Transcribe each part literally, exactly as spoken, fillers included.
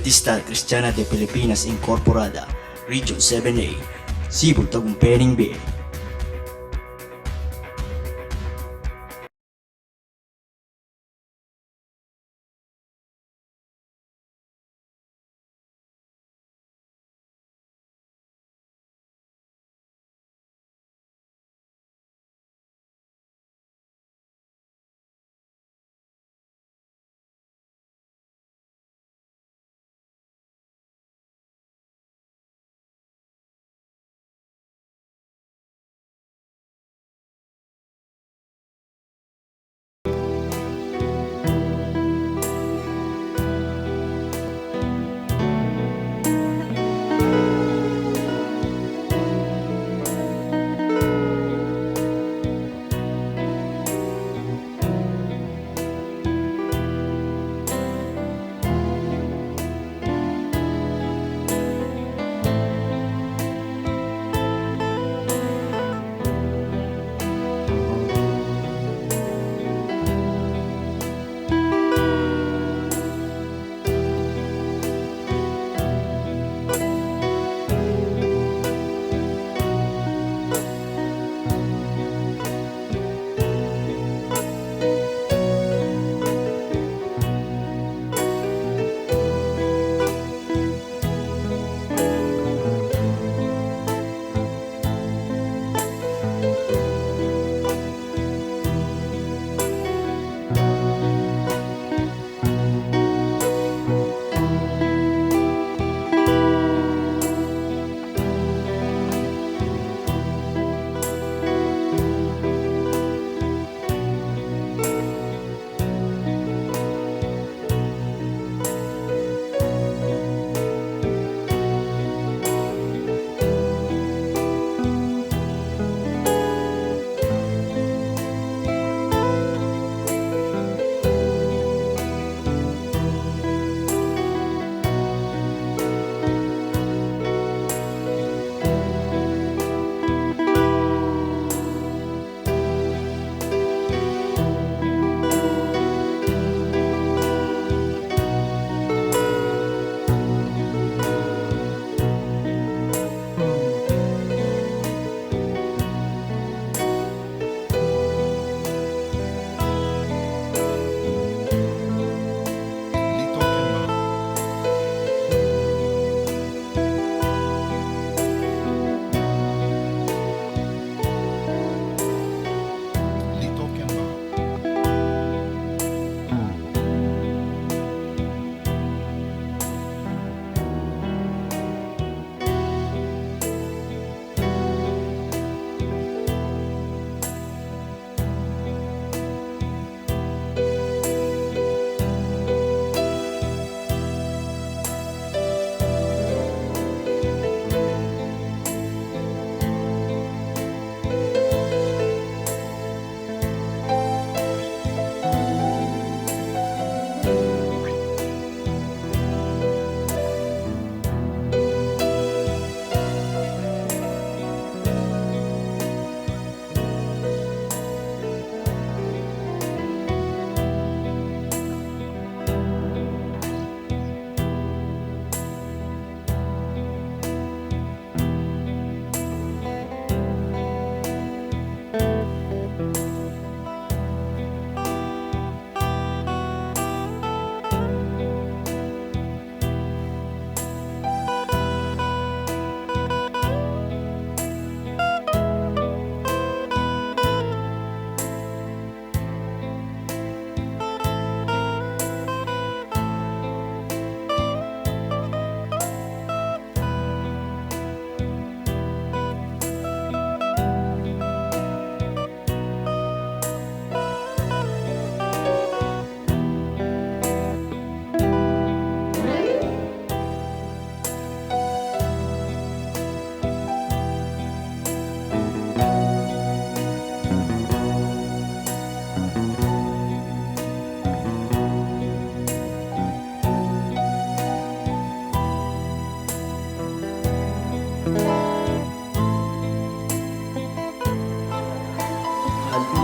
Artista Kristiyana de Pilipinas Incorporada, Region seven A, Cebu, Tagumpay, Bengue.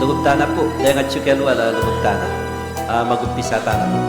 Lugud tana pu, deng atyu keng lual a lugud tana. Ah, mag-umpisa tana pu.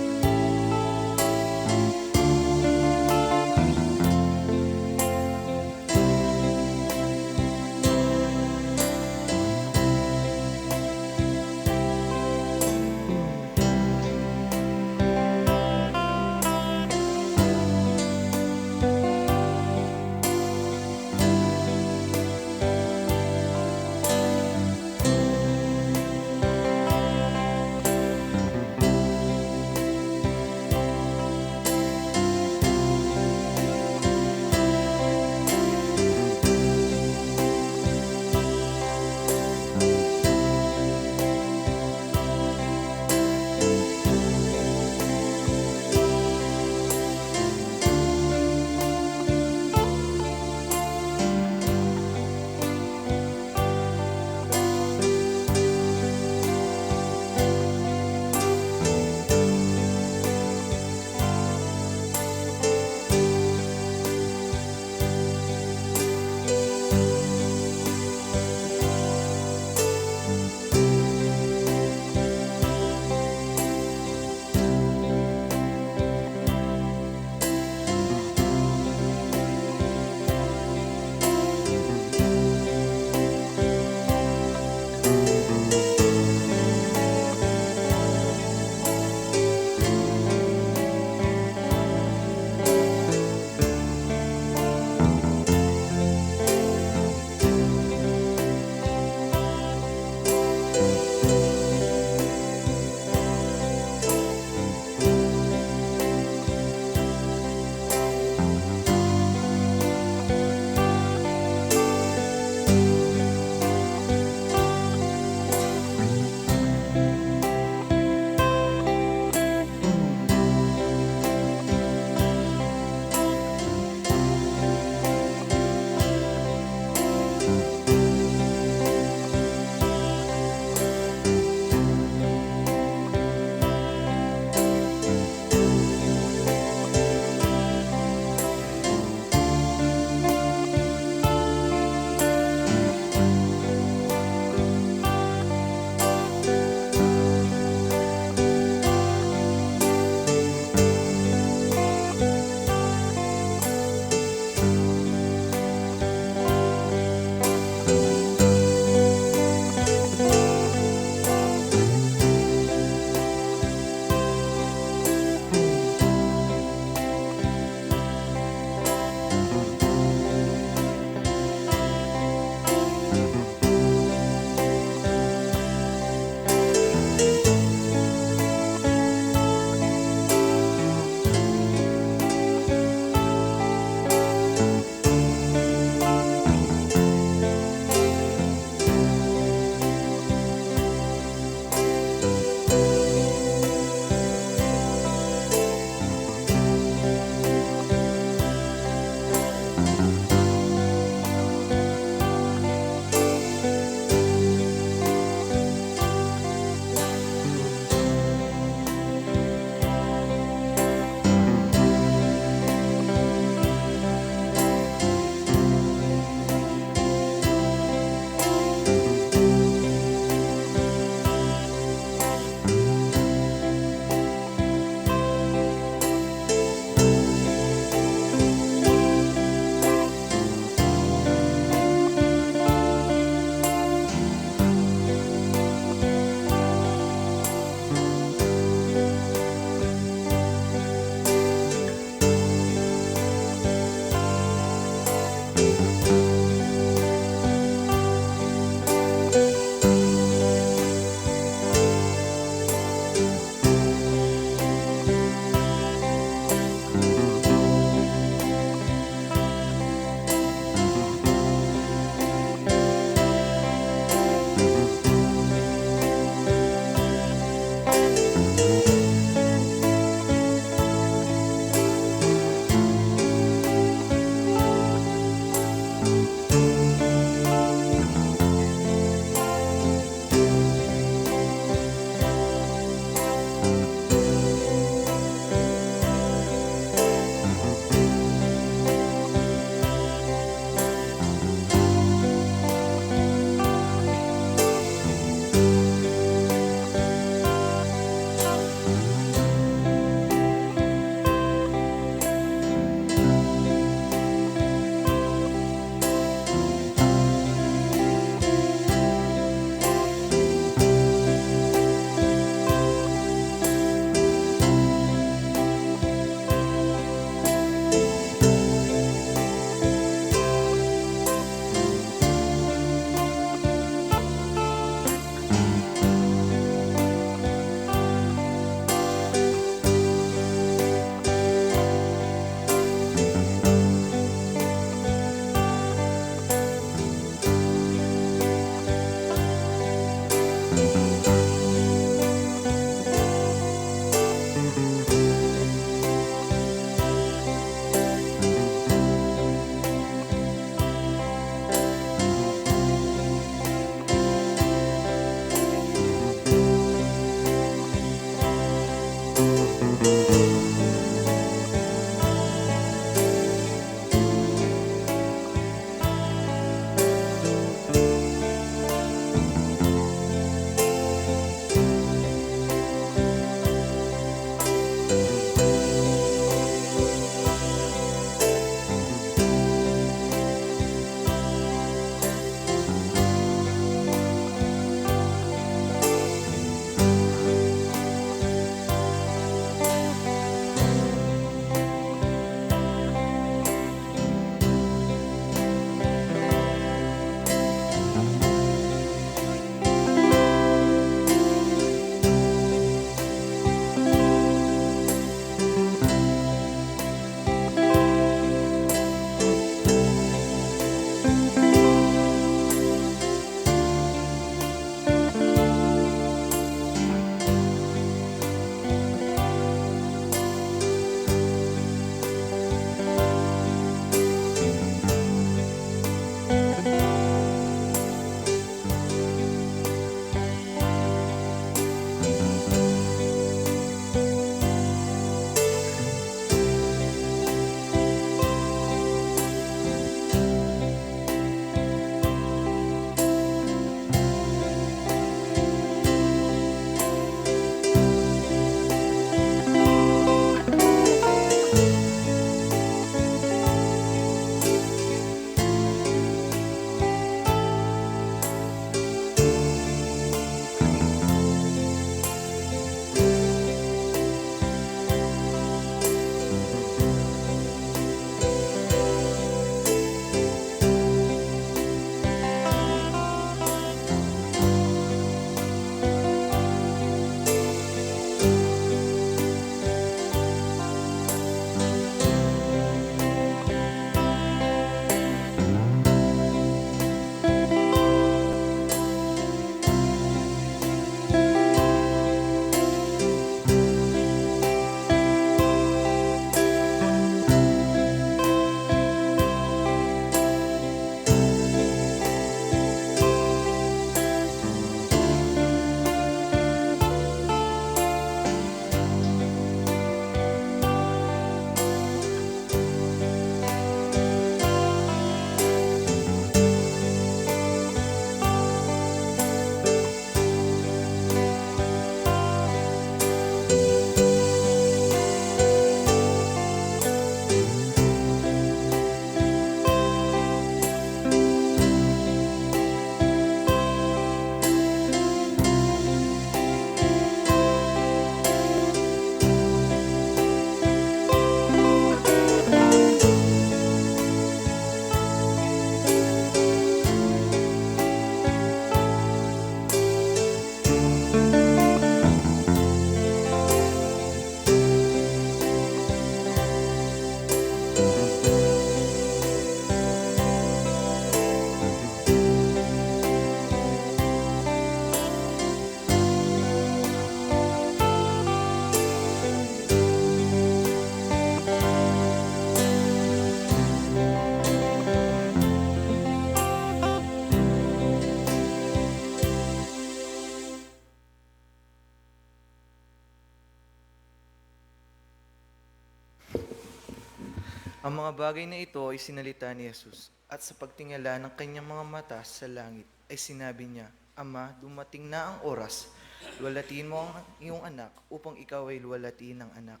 Ang mga bagay na ito ay sinalita ni Jesus, at sa pagtingala ng kanyang mga mata sa langit, ay sinabi niya, "Ama, dumating na ang oras. Luwalhatiin mo ang iyong anak upang ikaw ay luwalhatiin ng anak.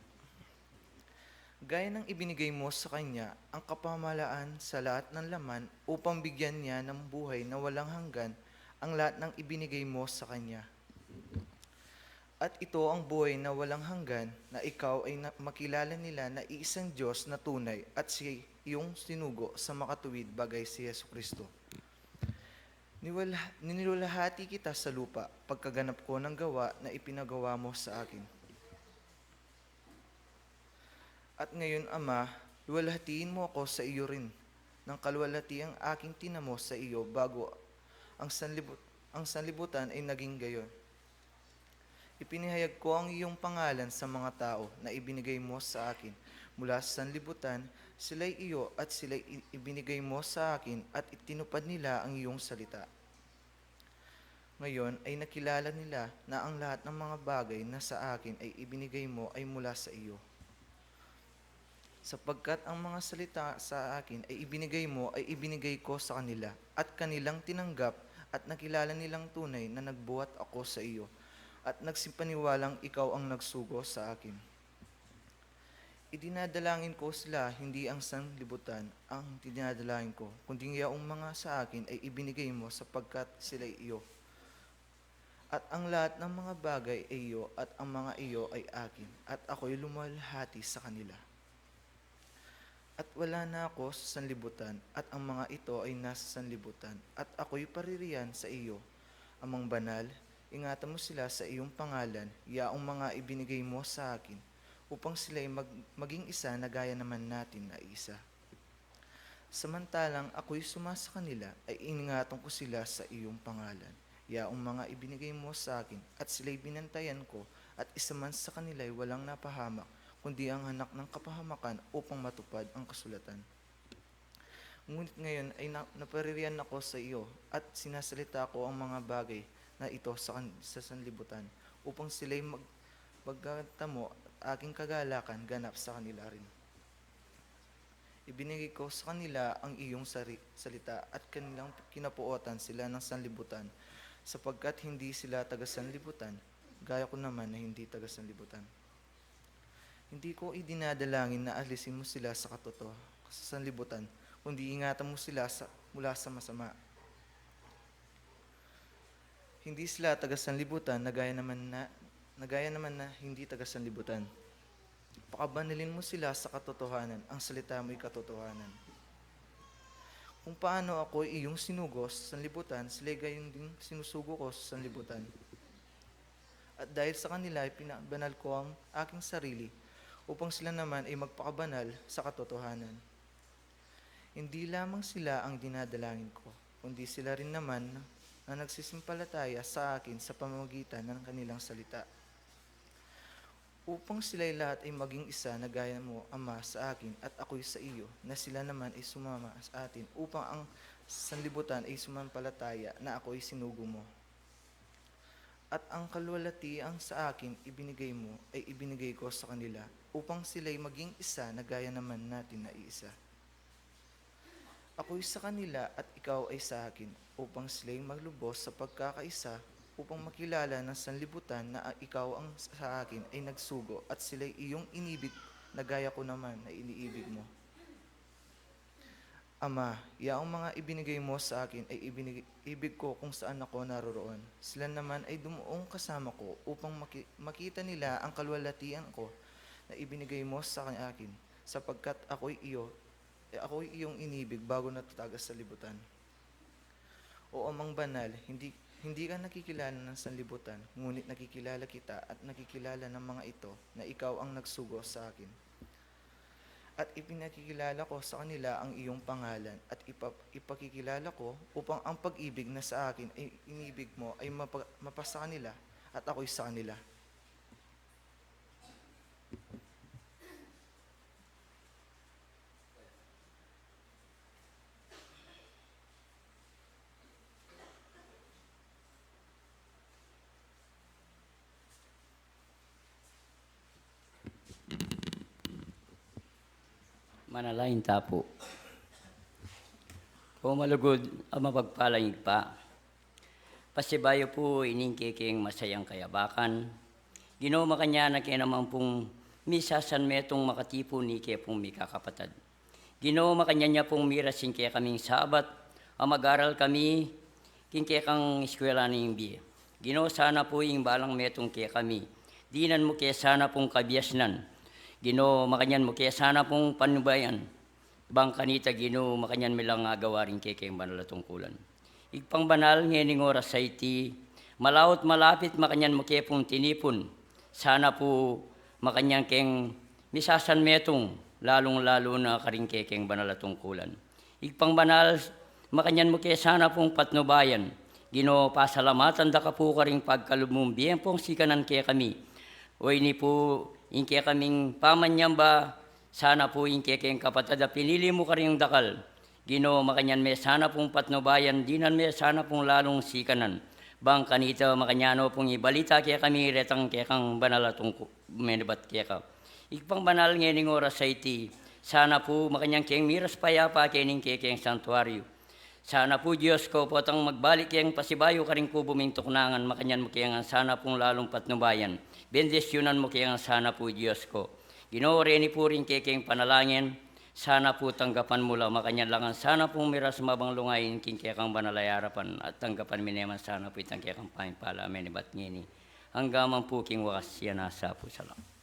Gaya ng ibinigay mo sa kanya ang kapamahalaan sa lahat ng laman upang bigyan niya ng buhay na walang hanggan ang lahat ng ibinigay mo sa kanya. At ito ang buhay na walang hanggan, na ikaw ay na- makilala nila na iisang Diyos na tunay at siya iyong sinugo sa makatuwid bagay si Yesu Kristo. Niwala- niniwalhati kita sa lupa pagkaganap ko ng gawa na ipinagawa mo sa akin. At ngayon, Ama, luwalhatiin mo ako sa iyo rin, nang kaluwalhati ang aking tinamo sa iyo bago ang sanlibut- ang sanlibutan ay naging gayon. Ipinahayag ko ang iyong pangalan sa mga tao na ibinigay mo sa akin mula sa sanlibutan. Sila'y iyo at sila'y i- ibinigay mo sa akin, at itinupad nila ang iyong salita. Ngayon ay nakilala nila na ang lahat ng mga bagay na sa akin ay ibinigay mo ay mula sa iyo. Sapagkat ang mga salita sa akin ay ibinigay mo ay ibinigay ko sa kanila, at kanilang tinanggap, at nakilala nilang tunay na nagbuhat ako sa iyo, at nagsipaniwalang ikaw ang nagsugo sa akin. Idinadalangin ko sila, hindi ang sanlibutan ang dinadalangin ko, kundi yaong mga sa akin ay ibinigay mo, sapagkat sila'y iyo. At ang lahat ng mga bagay ay iyo, at ang mga iyo ay akin, at ako'y lumalhati sa kanila. At wala na ako sa sanlibutan, at ang mga ito ay nasa sanlibutan, at ako'y paririyan sa iyo. Amang banal, ingatan mo sila sa iyong pangalan, yaong mga ibinigay mo sa akin, upang sila'y mag- maging isa na gaya naman natin na isa. Samantalang ako'y suma sa kanila, ay iningatan ko sila sa iyong pangalan, yaong mga ibinigay mo sa akin, at sila'y binantayan ko, at isa man sa kanila'y walang napahamak, kundi ang anak ng kapahamakan, upang matupad ang kasulatan. Ngunit ngayon ay na- napaririyan ako sa iyo, at sinasalita ko ang mga bagay na ito sa, kan- sa sanlibutan, upang sila'y mag- magkatamo at aking kagalakan ganap sa kanila rin. Ibinigay ko sa kanila ang iyong sari- salita, at kanilang kinapuotan sila ng sanlibutan, sapagkat hindi sila taga-sanlibutan, gaya ko naman na hindi taga-sanlibutan. Hindi ko idinadalangin na alisin mo sila sa katoto- sa sanlibutan, kundi ingatan mo sila sa- mula sa masama. Hindi sila taga-sanlibutan, na gaya naman na, na gaya naman na hindi taga-sanlibutan. Pakabanalin mo sila sa katotohanan, ang salita mo'y katotohanan. Kung paano ako iyong sinugo sa sanlibutan, sila'y gayon ding sinusugo ko sa sanlibutan. At dahil sa kanila, ipinabanal ko ang aking sarili, upang sila naman ay magpakabanal sa katotohanan. Hindi lamang sila ang dinadalangin ko, kundi sila rin naman na nagsisimpalataya sa akin sa pamamagitan ng kanilang salita. Upang sila'y lahat ay maging isa na gaya mo, Ama, sa akin at ako'y sa iyo, na sila naman ay sumama sa atin, upang ang sanlibutan ay sumampalataya na ako'y sinugo mo. At ang kaluwalhatian sa akin ibinigay mo ay ibinigay ko sa kanila, upang sila'y maging isa na gaya naman natin na iisa. Ako'y sa kanila at ikaw ay sa akin, upang sila'y maglubos sa pagkakaisa, upang makilala ng sanlibutan na ikaw ang sa akin ay nagsugo, at sila'y iyong inibig na gaya ko naman na iniibig mo. Ama, yaong mga ibinigay mo sa akin ay ibinigay, ibig ko kung saan ako naroroon. Sila naman ay dumuong kasama ko upang maki- makita nila ang kaluwalhatian ko na ibinigay mo sa akin, sapagkat ako'y iyo, eh, ako'y iyong inibig bago natatagas sa libutan. O Amang Banal, hindi, hindi ka nakikilala ng sanlibutan, ngunit nakikilala kita at nakikilala ng mga ito na ikaw ang nagsugo sa akin. At ipinakikilala ko sa kanila ang iyong pangalan, at ipa- ipakikilala ko upang ang pag-ibig na sa akin ay inibig mo ay mapa- mapasa kanila, at ako'y sa kanila. Manalangin ta pu. O malugud a mapagpalang Ibpa, pasibayu pu ining kekeng masayang kayabakan, Ginu, makanyan a kaya naman pung misasanmetung makatipun ing kekami pung mikakapatad. Ginu, makanyan ya pung miras ing kekaming sabat a mag-aral kami king kekang eskwela ning bie. Ginu, sana pu ing balang metung kekami, dinan mu ke sana pung kabiasnan. Ginu, makanyan mu ke sana pung panubayan. Bang kanita, Ginu, makanyan mi lang agawa ring kekeng banal a tungkulan. Ibpang banal, ngening oras a iti, malaut malapit makanyan mu ke pung tinipun. Sana pu makanyan keng misasanmetung, lalung-lalu na karing kekeng banal a tungkulan. Ibpang banal, makanyan mu ke sana pung patnubayan. Ginu, pasalamatan da ka pu karing pagkalub mung bie pung sikanan kekami. O ini pu ing kekaming pamanyamba, sana pu ing kekeng kapatad a pinili mu karing dakal. Ginu, makanyan me sana pung patnubayan, dinan me sana pung lalung sikanan. Bang kanita makanyan no pung ibalita kekami retang kekang banal a tungku-, menubat keka. Ibpang banal, ngening oras a iti, sana pu makanyan keng miras payapa kening kekeng santuario. Sana pu, Dios ko, potang magbalik keng pasibayu karing kubu ming tuknangan, makanyan mu ke ngan sana pung lalung patnubayan. Bendisyunan mu ke ngan sana pu, Dios ko. Ginu, reni pu ring kekeng panalangin, sana pu tanggapan mu la, makanyan la ngan sana pung miras mabang lungayin king kekang banal a arapan, at tanggapan mi ne man sana pu itang kekang pamipala, menubat ngeni, angga man pu king wakas. Iya na sa pu. Salamat.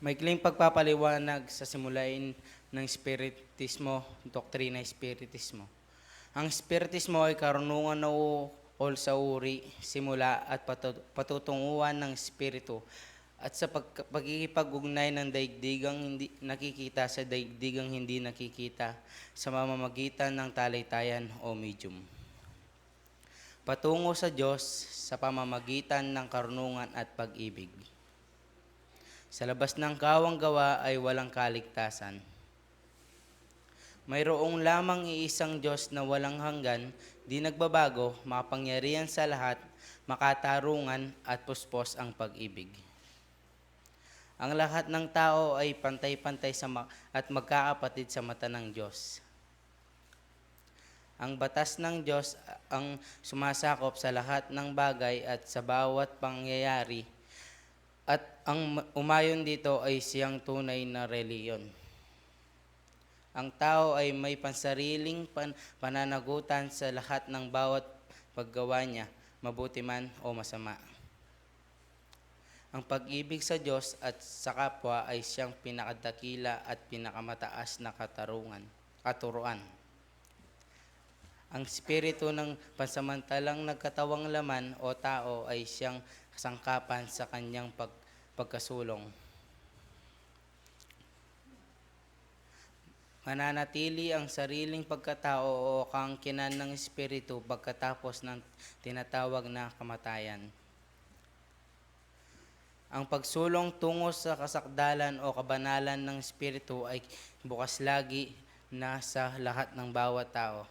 Maikling pagpapaliwanag sa simulain ng Espiritismo, Doktrina Espiritismo. Ang Espiritismo ay karunungan na uol sa uri, simula at patu-, patutunguhan ng Espiritu at sa pag-, pagkikipag-ugnay ng daigdigang hindi nakikita sa daigdigang hindi nakikita sa pamamagitan ng talitayan o medium. Patungo sa Diyos sa pamamagitan ng karunungan at pag-ibig. Sa labas ng kawang gawa ay walang kaligtasan. Mayroong lamang iisang Diyos na walang hanggan, di nagbabago, makapangyarihan sa lahat, makatarungan at puspos ang pag-ibig. Ang lahat ng tao ay pantay-pantay sa ma-, at magkakapatid sa mata ng Diyos. Ang batas ng Diyos ang sumasakop sa lahat ng bagay at sa bawat pangyayari, at ang ma-, umayon dito ay siyang tunay na relihiyon. Ang tao ay may pansariling pan-, pananagutan sa lahat ng bawat paggawa niya, mabuti man o masama. Ang pag-ibig sa Diyos at sa kapwa ay siyang pinakadakila at pinakamataas na katarungan, katuruan. Ang espiritu ng pansamantalang nagkatawang laman o tao ay siyang kasangkapan sa kanyang pag-, pagkasulong. Mananatili ang sariling pagkatao o kaangkinan ng espiritu pagkatapos ng tinatawag na kamatayan. Ang pagsulong tungo sa kasakdalan o kabanalan ng espiritu ay bukas lagi na sa lahat ng bawat tao.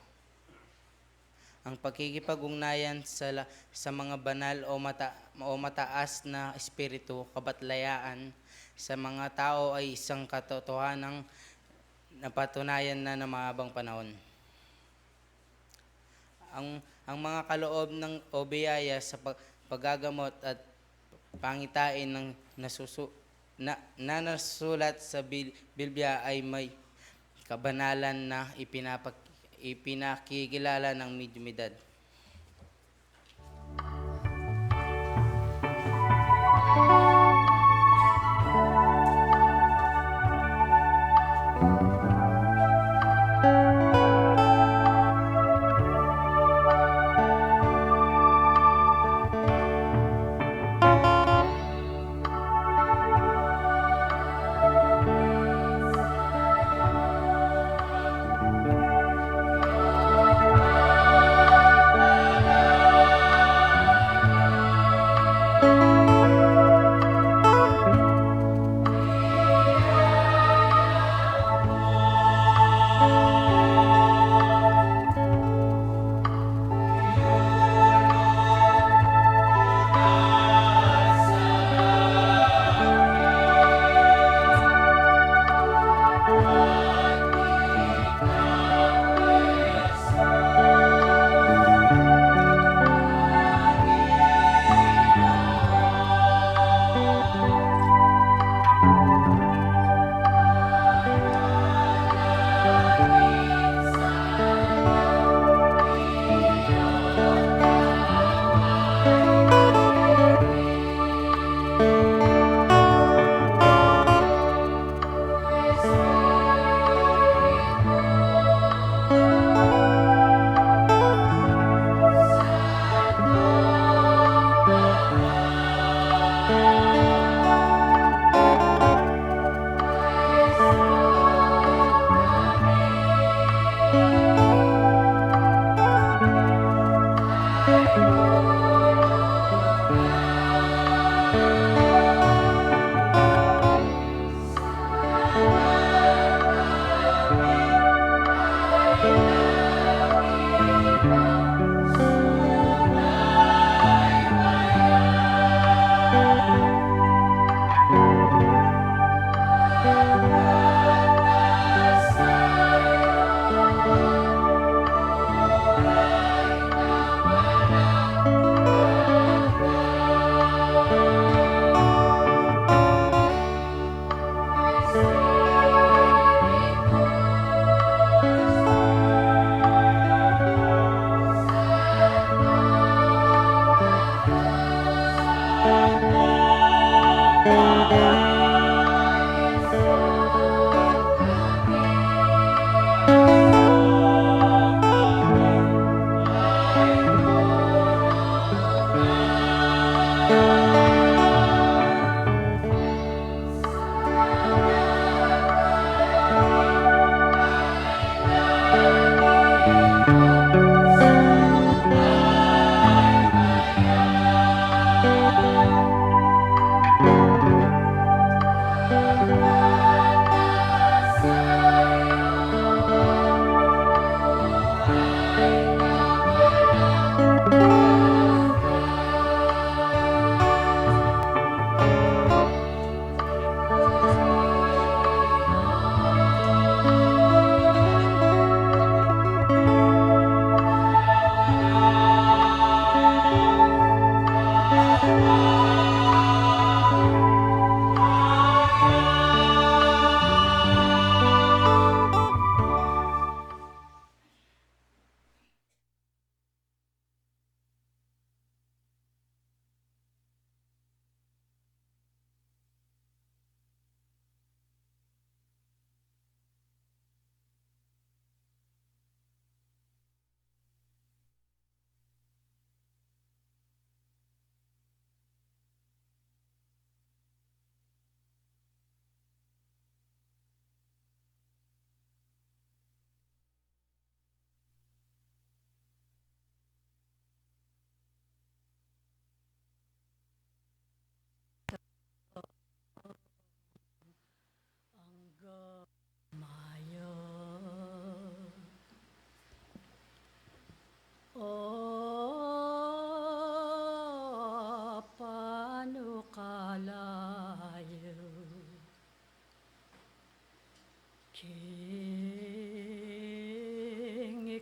Ang pakikipag-ugnayan sa la-, sa mga banal o mata-, o mataas na espiritu, kabatlayaan sa mga tao ay isang katotohanang napatunayan na ng mahabang panahon. Ang, ang mga kaloob ng o biyaya sa pag-, paggagamot at pangitain ng nasusu-, na, na nasulat sa Bil-, Biblia ay may kabanalan na ipinapa-, ipinakikilala ng mediumidad.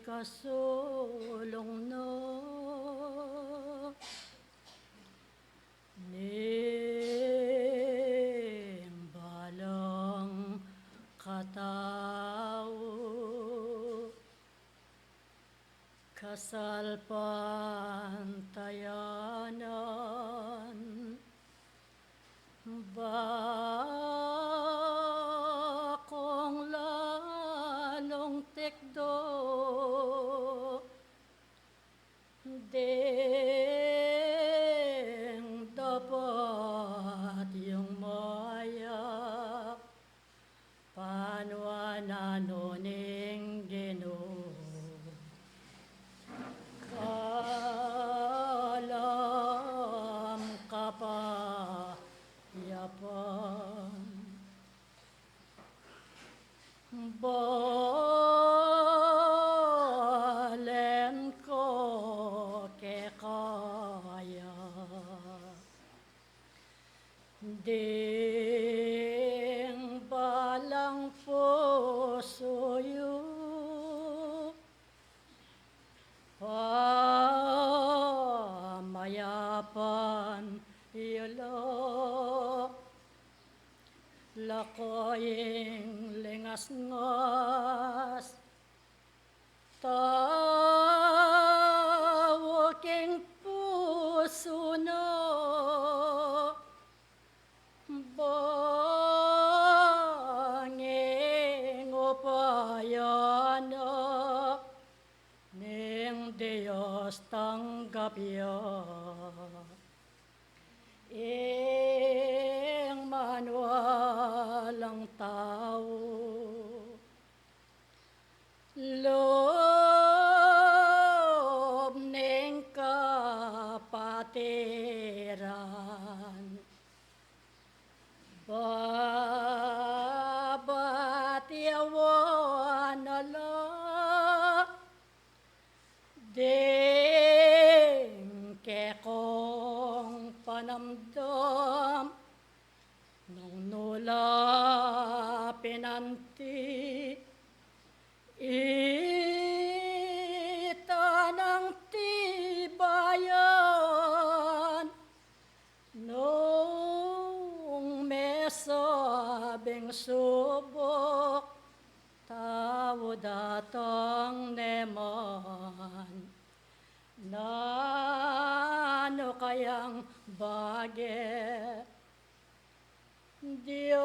Kasulung na ning balang katau, kasalpantayanan, bakung lalung tikdo ding dapat yung mayap. Panuan na no ning Ginu, kalam kapayapan. Balen ko kekaya ding balang pusu yu, pamayapan yu la, lako ing lingasngas, tau king pusu na, bang ing upaya na ning Dios tanggap ya. Ing manualang tau, lub ning kapatiran, babatiawan na la ding kekong panamdam, nung nu la pinanti ita nang tibayan, nung mesabing subuk, tau datang ne man, nanu kayang bage Dios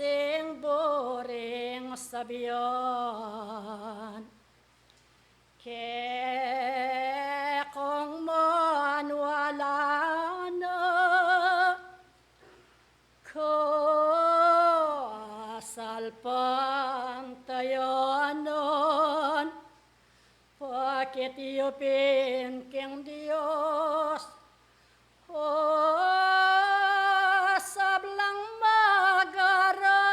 ing buring sabian? Kekong maniwala na, kasalpantayanan, pakit yu pin king Dios, o sablang mag-aral,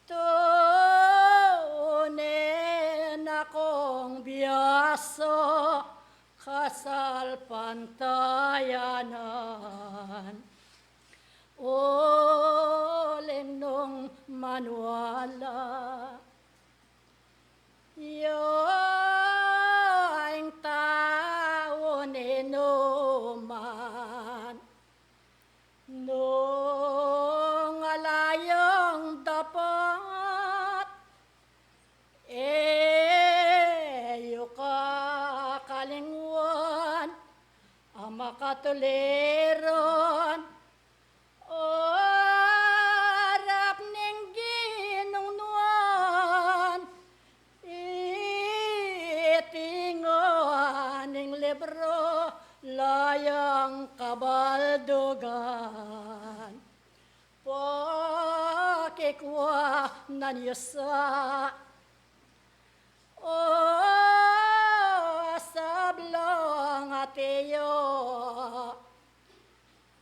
tune na kung biasa kasalpantayanan, uling nung maniwala ya ing tau ninuman, nung ala yang dapat, e yu kakalingwan a makatuliran, o arap ning Ginu nuan, iti ngan ing libru la yang kabaldugan, pakikuanan yu sa, o sablang ate yu,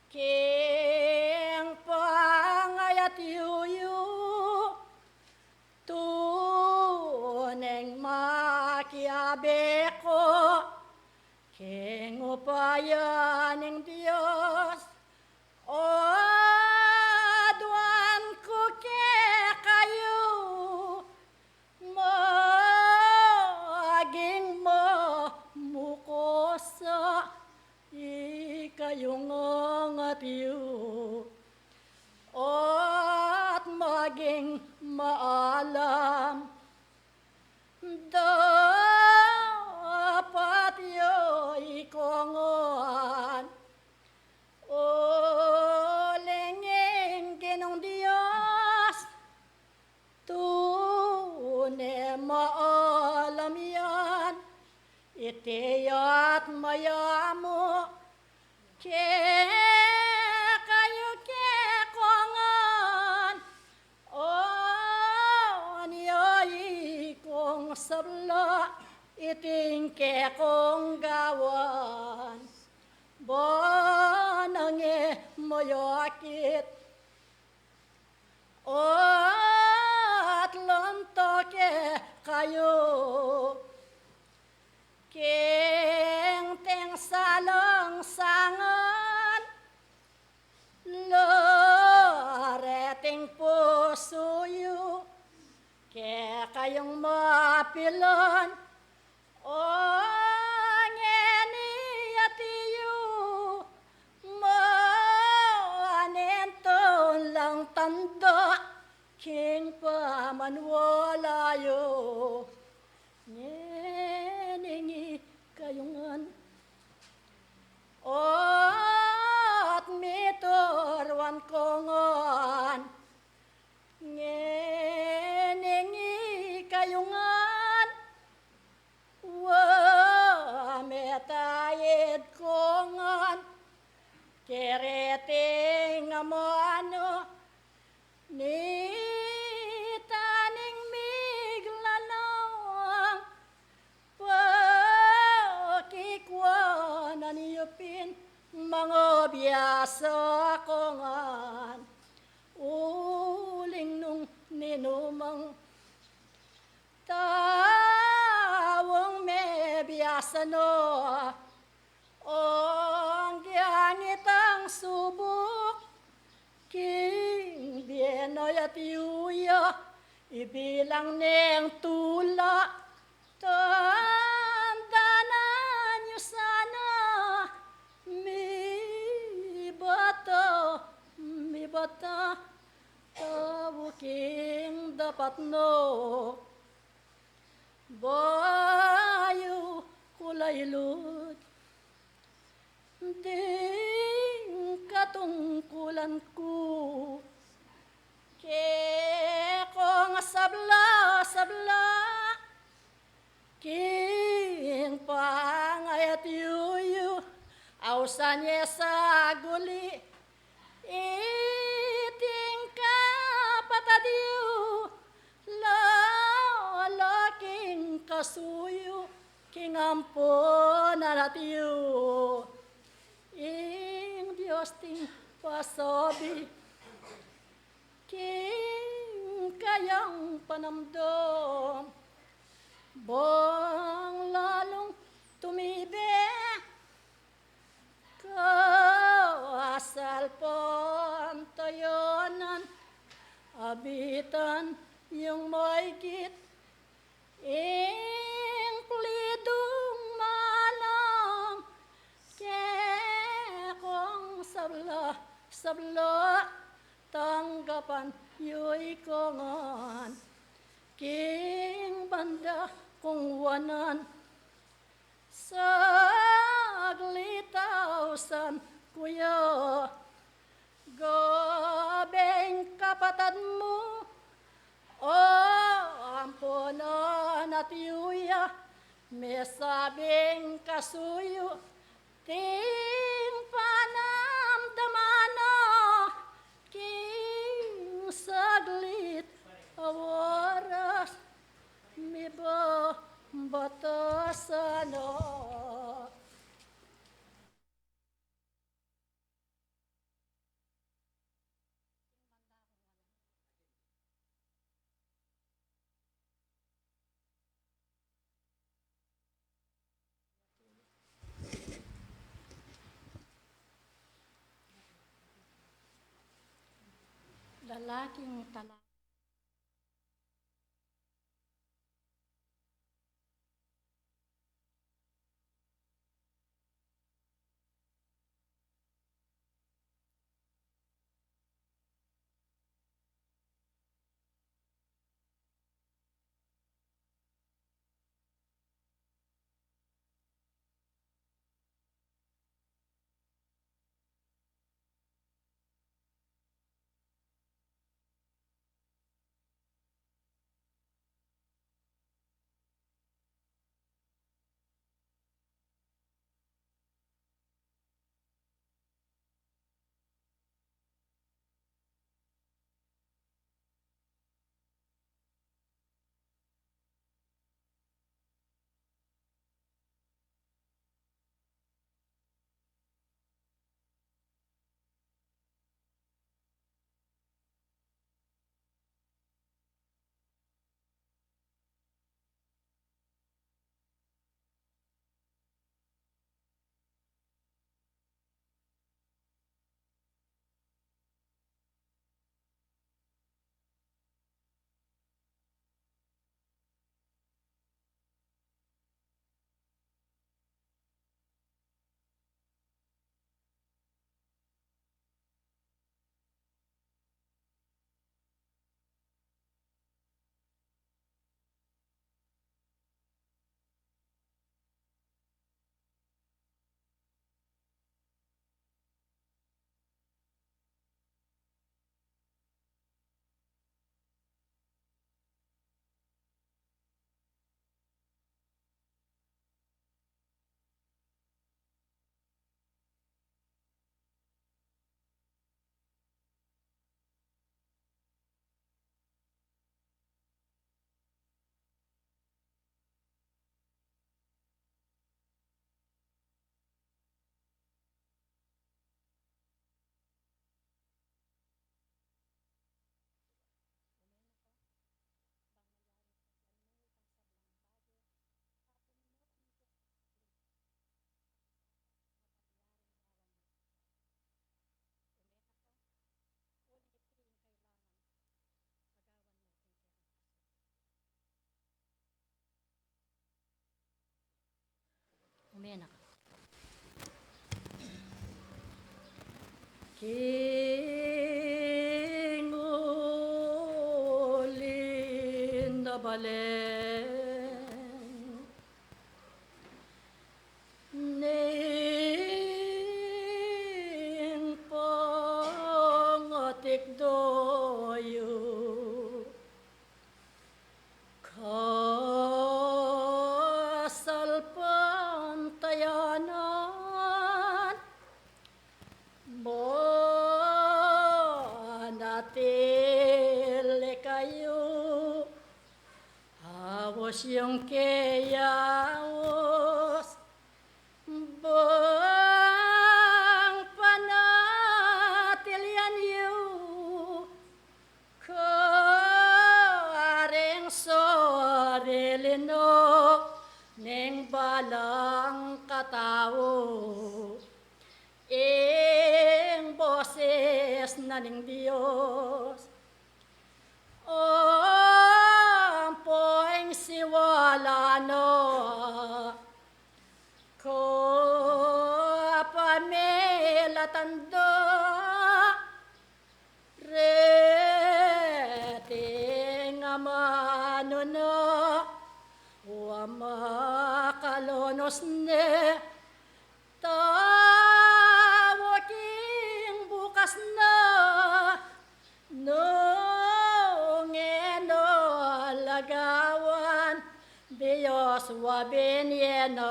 king pangayat yu, yu tuneng makiabe ku king upaya ning Dios, o aduan ku kekayu, Mamukosa ikayu ngan atiu, at maging maalam. Dapat yu ikongan, uling ing Ginung Dios, tune maalam yan. Iti ya't mayamu kekayu kekongan, o anya ikong sabla iting kekong gawan. Banang e mayakit o at lanto kekayu king tingsalang sangan, la reting pusu yu kekayung mapilan. O ngeni atiu, manintun lang tanda king pamaniwala yu. Ngening ikayu ngan, at mituruan ku ngan, ngening ikayu ngan, wa metaid ku ngan, keriting amanu, nitaning miglalang, pakikuanan yu pin mangabiasa ku ngan, uling nung ninumang taung mebiasa no, anggang itang subuk king bie na atiu ya, ibilang neng tula, tandanan yu sana, mibata, mibata, tau king dapat no. Bayu ku la ilud ding katungkulan ku, kekong sabla-sabla king pangayatiu yu, ausan ye saguli iting kapatad yu, lala king kasuyu, king ampunan atiu. Ing Dios ting pasabi king kayang panamdam, bang lalung tumibe, kasalpantayanan, abitan yung maigit, ing plidung manang kekong sabla, sabla, tanggapan yu ikongan, king banda kung wanan. Saglit ausan ku ya, gabeng kapatad mu, o ampunan atiu ya, mesabing kasuyu, ting panamdaman na, king saglit a oras, mibabatasan na. Lalaking tala- King ulin a balen ning pangatikdo yu, kasalpantayanan manatili kayu, aus yung keyaus bang panatilian yu, karing sarili no ning balang katau, ing boses na ning Dios. Ampo ing siwala na kapamilatan da reting amanu na, wa makalunus ne tau king bukas na, nung e no lagawan Dios wa binye na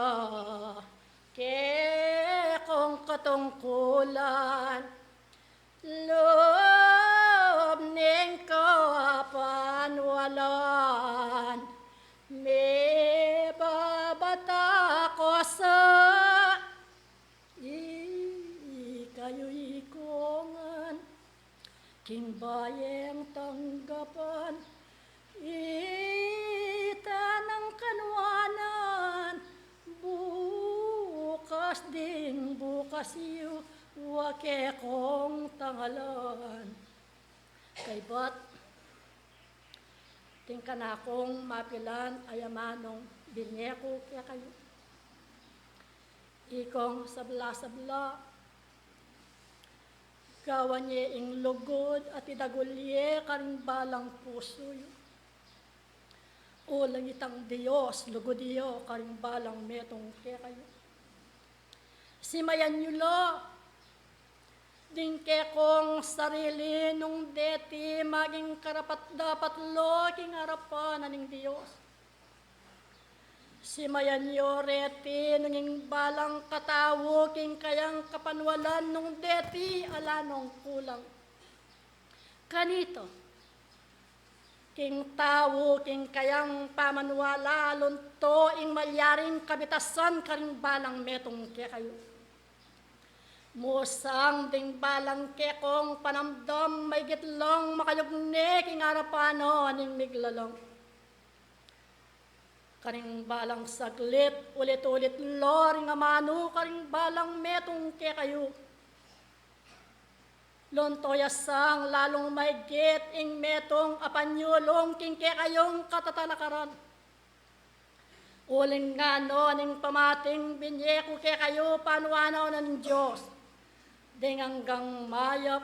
kekong katungkulan. Lub ning kapanwalan, mibabata ku sa ikayu ikong ngan king bayung tanggapan, ita nang kanwanan bukas ding bukas yu, wa kekong tangalan. Kaybat ding kanakung mapilan a amanung binye ku kekayu. Ikong sabla-sabla, gawan ye ing lugud at idagul ye karing balang pusu yu. Uling itang Dios, lugud yu karing balang metung kekayu. Simayan yu la ding kekong sarili nung deti maging karapat-dapat la king arapan na ning Dios. Simayan yu reti nung ing balang katau king kayang kapanwalan nung deti ala nong kulang. Kanita, king tau king kayang pamanwala, lunto ing malyaring kabitasan karing balang metung kekayu. Musang ding balang kekong panamdam maigit lang makayugne king arapan na ning miglalang. Karing balang saglit, ulit-ulit la ring amanu karing balang metung kekayu. Lunto ya sang lalung maigit ing metung a panyulung king kekayung katatalakaran. Uling ngana ning pamating binye ku kekayu, panuan na ning Dios ding anggang mayap,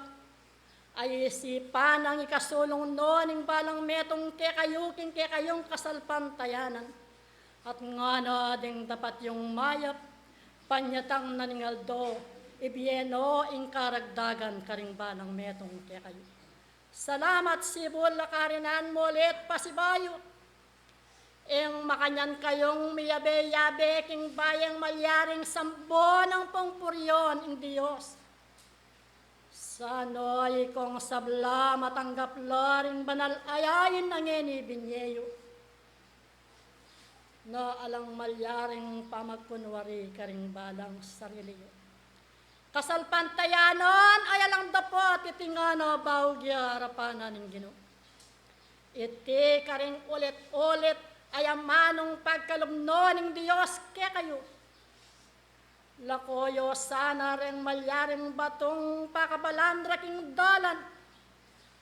a isipan nang ikasulung no ning balang metung kekayu king kekayung kasalpantayanan. At ngana ding dapat yung mayap, panyatang na ning aldo, ibie no ing karagdagan karing balang metung kekayu. Salamat sibul a karinan mu ulit pasibayu ing makanyan kayung miyabe-yabe king bayung malyaring samban nang pungpurion ing Dios. Sana ikong sabla matanggap la ring banal a yain a ngeni binye yu, na alang malyaring pamagkunwari karing balang sarili yu. Kasalpantayanan a alang dapat iti ngana baug ya arapan na ning Ginu. Iti karing ulit-ulit a amanung pagkalub no ning Dios kekayu. Lako yu sana reng malyaring batung pakabalan da king dalan.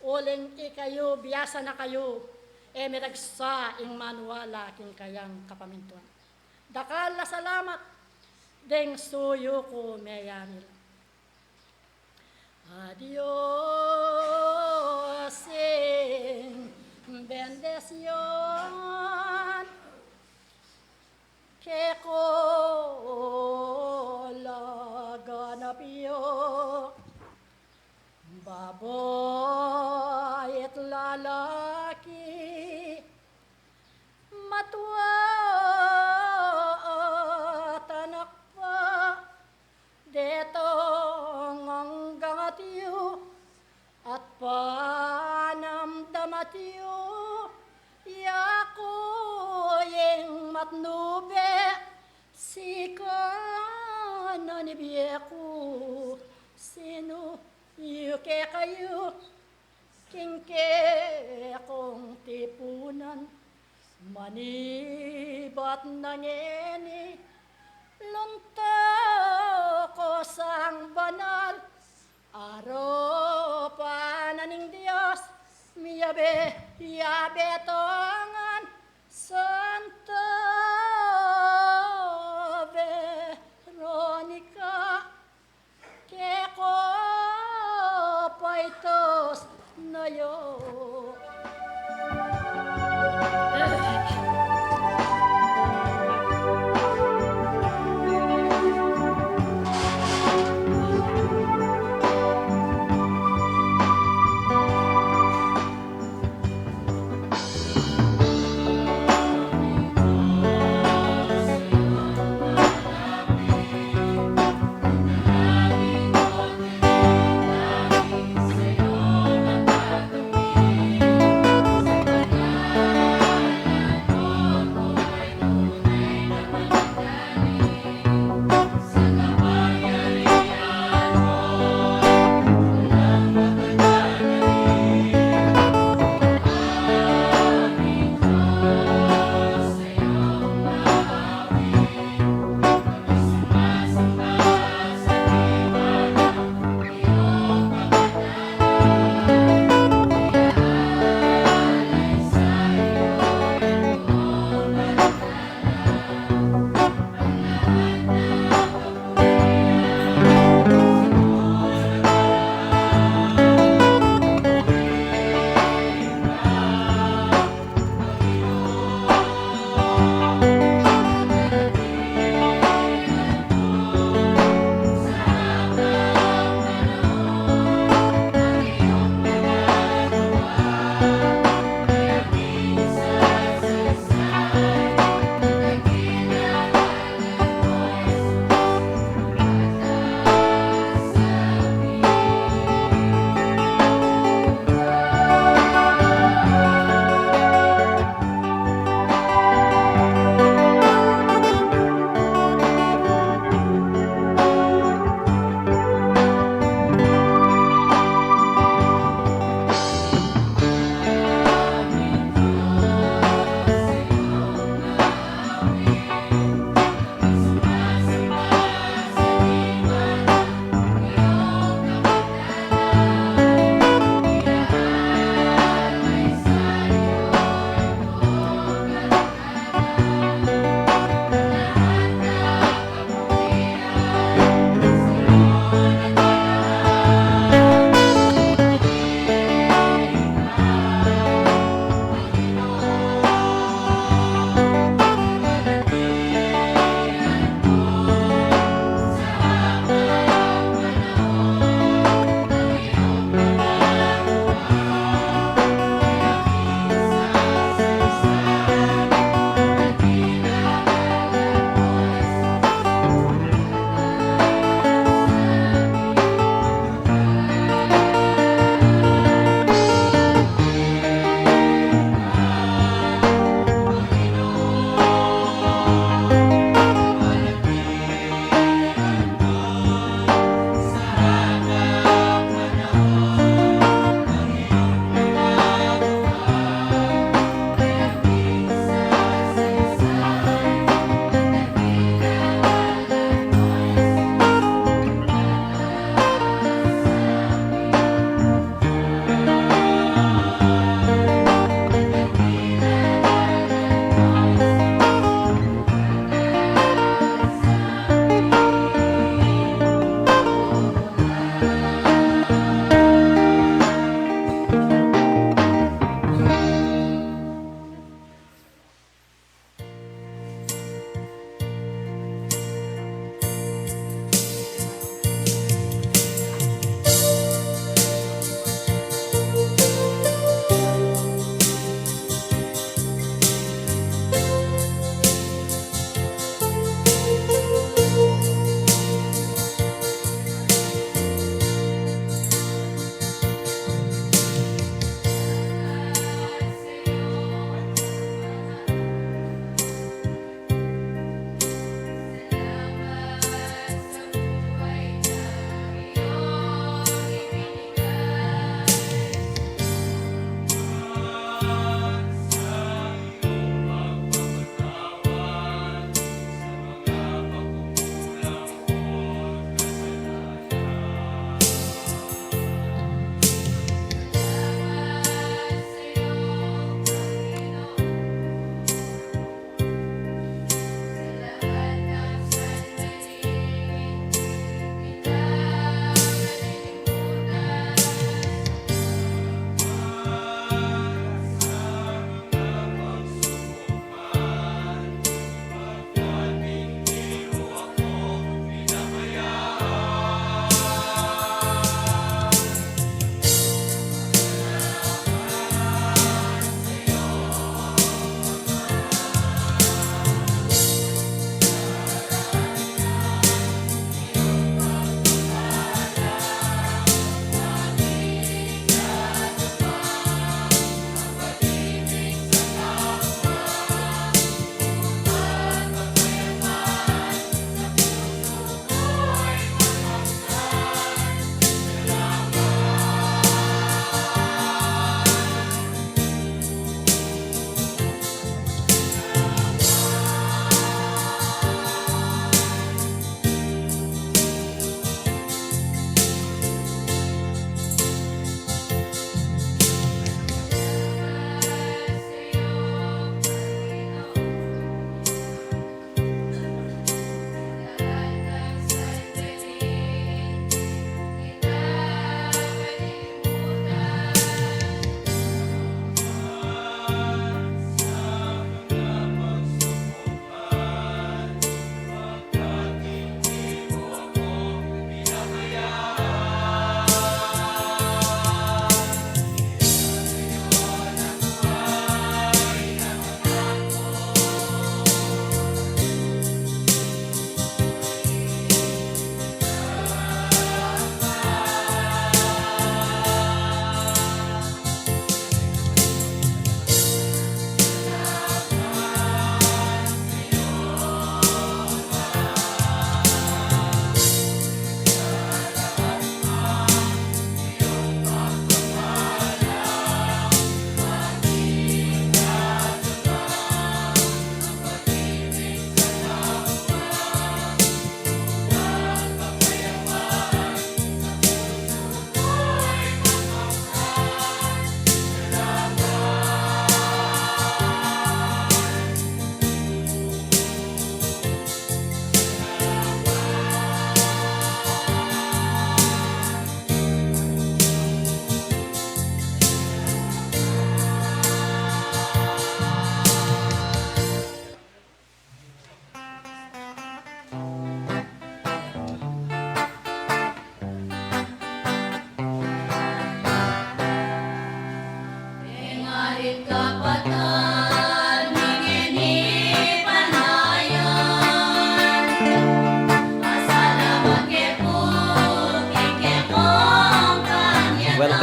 Uling ikayu, biasa na kayu, e miragsa ing maniwala king kayang kapamintuan. Dakal a salamat deng suyu ku meyari la. Dios ing bendisyun keko laganap yu, babai at lalaki, matua at anak pa, detong anggang atyu, at panamdam atyu, yaku ing matnube, sika na ni bie ku, sinu yu kekayu, king kekong tipunan, manibat na ngeni, lunto ko sang banal, aropa na ning Dios, miyabe, yabe tongan, Santa Veronica, keko paitos na yu.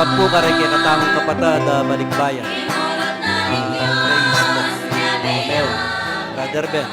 Pag po karing kekatamung kapatad, ah, balikbayan. Ah, praise the Lord. Romeo, Brother Ben.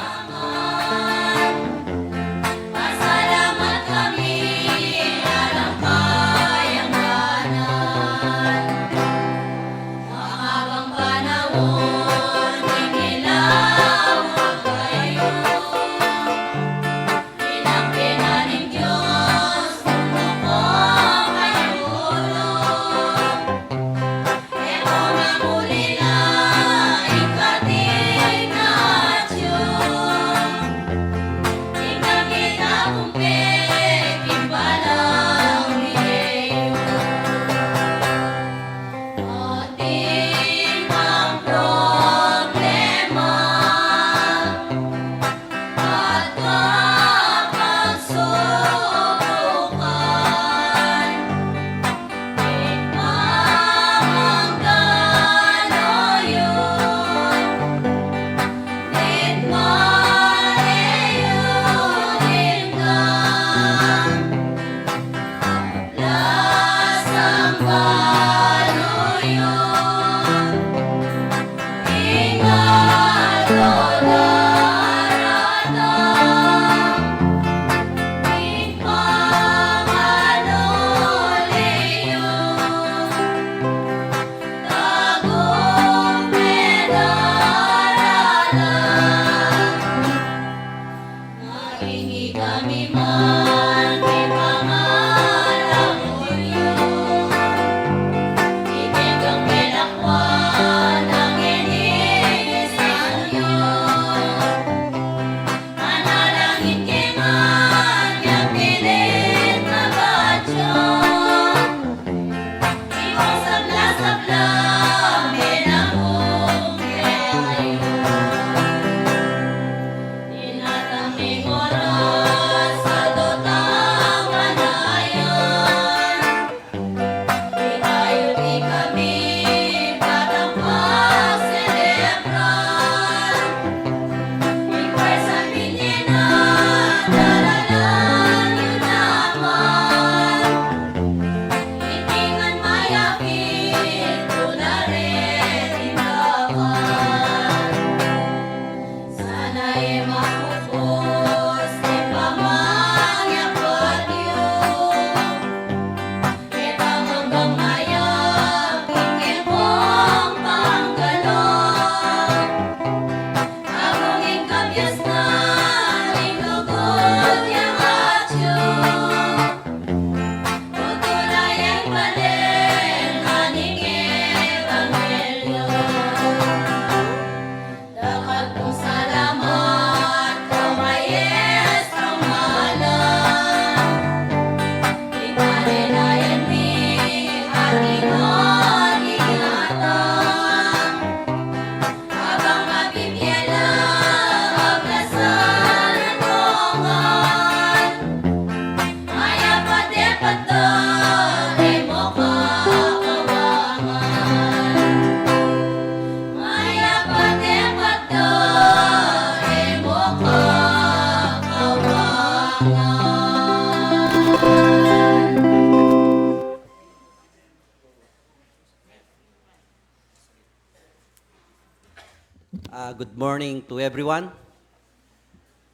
Uh, good morning to everyone.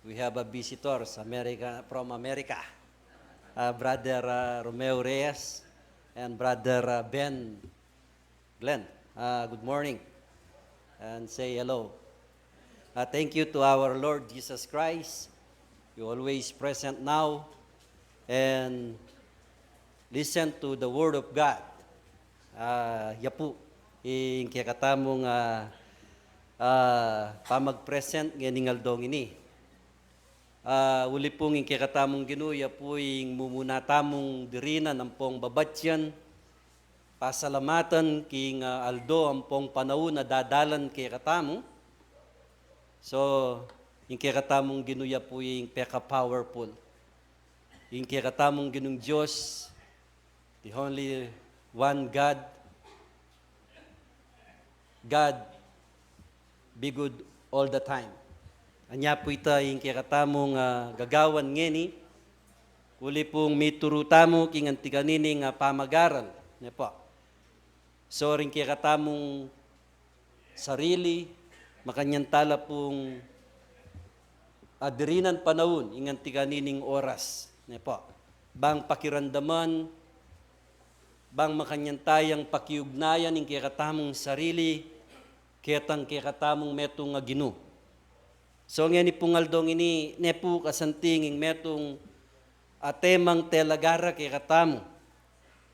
We have a visitors, America, from America. Uh, Brother, uh, Romeo Reyes and Brother, uh, Ben Glenn. Uh, good morning and say hello. Uh, thank you to our Lord Jesus Christ. You always present now and listen to the Word of God. Ah, ya pu ing kekatamung, ah, ah, pamag-present ngening aldong ini. Ah, uli pung ing kekatamung Ginu, ya pu ing mumuna tamung dirinan ampong babatian, pasalamatan king, ah, aldo ampong panaun a dadalan kekatamu. So, ing kekatamung Ginu ya pu ing peka-powerful. Ing kekatamung Ginung Dios, the only one God, God be good all the time. Anya pu ita ing kekatamung, ah, gagawan ngeni, uli pung mituru tamu king anti kanining, ah, pamag-aral. Ne pu. So, ring kekatamung sarili, makanyan tala pung adirinan panaun, ing anti kanining oras, ne po. Bang pakiramdaman, bang makanyan tayang pakiugnayan ing kekatamung sarili, ketang kekatamung metung a ginu. So, ngeni pung aldong ini, ne pu kasanting ing metung a temang tela gara kekatamu,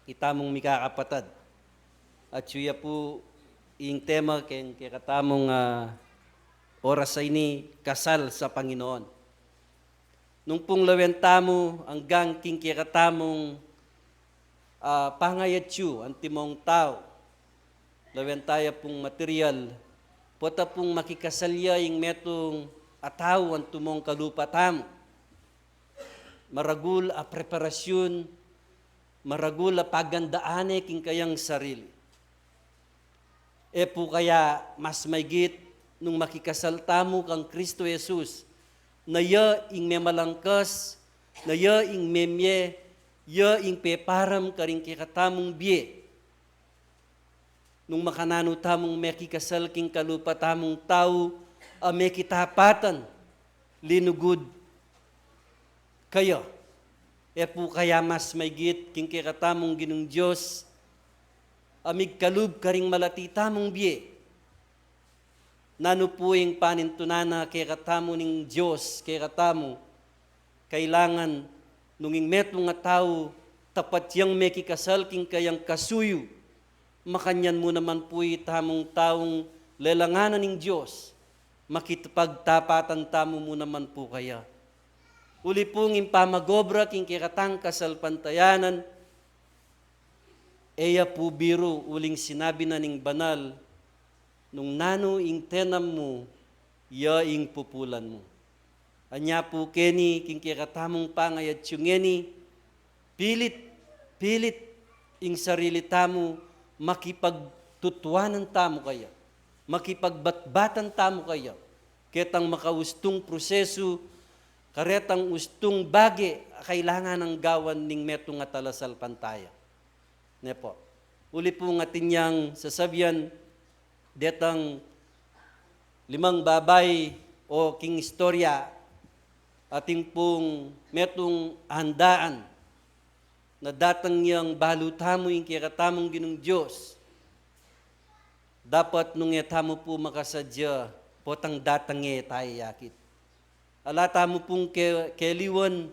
itamung mikakapatad. At suya pu ing tema keng kekatamung, ah, oras a ini, kasal sa Panginoon. Nung pung lawen tamu anggang king kekatamung, ah, pangayatsu, antimong tau, lawen taya pung material, pota pung makikasal ya ing metung a tau antimong kalupa tamu. Maragul a preparasyun, maragul a pagandaan ne king kayang sarili. E pu kaya mas maigit nung makikasal tamu kang Kristo Jesus, na ya ing memalangkas, na ya ing memie, ya ing peparam karing kekatamung bie. Nung makananu tamung mekikasal king kalupa tamung tau a mekitapatan, linugud kaya. E pu kaya mas maigit king kekatamung Ginung Dios a migkalub karing malati tamung bie? Nanu pu ing panintunan na kekatamu ning Dios kekatamu? Kailangan nung ing metung a tau tapat yang mekikasal king kayang kasuyu, makanyan mu naman pu itamung taung lelanganan ning Dios, makipagtapatan tamu mu naman pu kaya. Uli pung ing pamag-obra king kekatang kasalpantayanan, e ya pu biru, uling sinabi na ning banal, nung nanu ing tenam mu, ya ing pupulan mu. Anya pu keni king kekatamung pangayatsu ngeni, pilit, pilit ing sarili tamu, makipagtutuanan tamu kaya, makipagbatbatan tamu kaya ketang makaustung prosesu, karetang ustung bage a kailangan nang gawan ning metung a talasalpantaya. Ne po. Uli pung atin yang sasabian detang limang babai o king istorya, atin pung metung andaan na datang yang balu tamu ing kekatamung Ginung Dios. Dapat nung e tamu pu makasadya, potang datang e tamu yakit. Ala tamu pung ke-, keliwan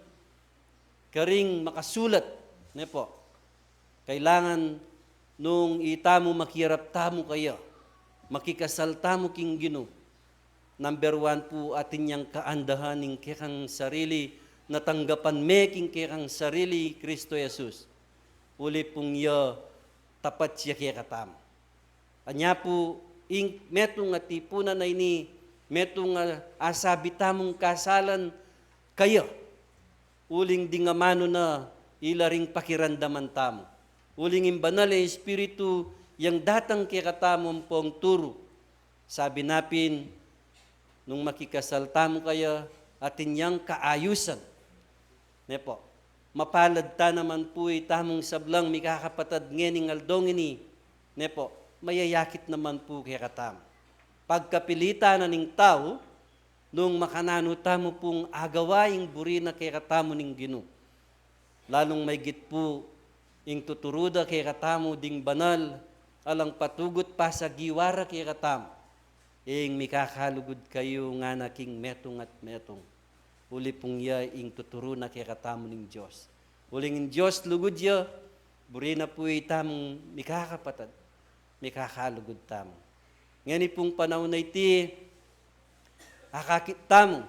karing makasulat, ne po. Kailangan nung itamu makirap tamu kaya, makikasal tamu king Ginu, number one pu atin yang kaandahan ing kekang sarili na tanggapan me king kekang sarili i Kristo Jesus. Uli pung ya tapat ya kekatamu. Anya pu, ing metung a tipunan a ini, metung a asabi tamung kasalan kaya, uling ding amanu na ila ring pakiramdaman tamu. Uling ing Banal a Espiritu yang datang kekatamu ampong turu. Sabi na pin, nung makikasal tamu kaya, atin yang kaayusan. Ne po. Mapalad ta naman pu itamung sablang mikakapatad ngening aldong ini. Ne po. Mayayakit naman pu kekatamu. Pagkapilitan na ning tau, nung makananu tamu pung agawa ing buri na kekatamu ning Ginu. Lalung maigit pu ing tuturu da kekatamu ding banal, alang patugut pasagiwa ra kekatamu. Ing mikakalugud kayu ngana king metung at metung. Uli pung ya ing tuturu na kekatamu ning Dios. Uling ing Dios lugud ya, buri na pu itamung mikakapatad, mikakalugud tamu. Ngeni pung panaun a iti, akakit tamu,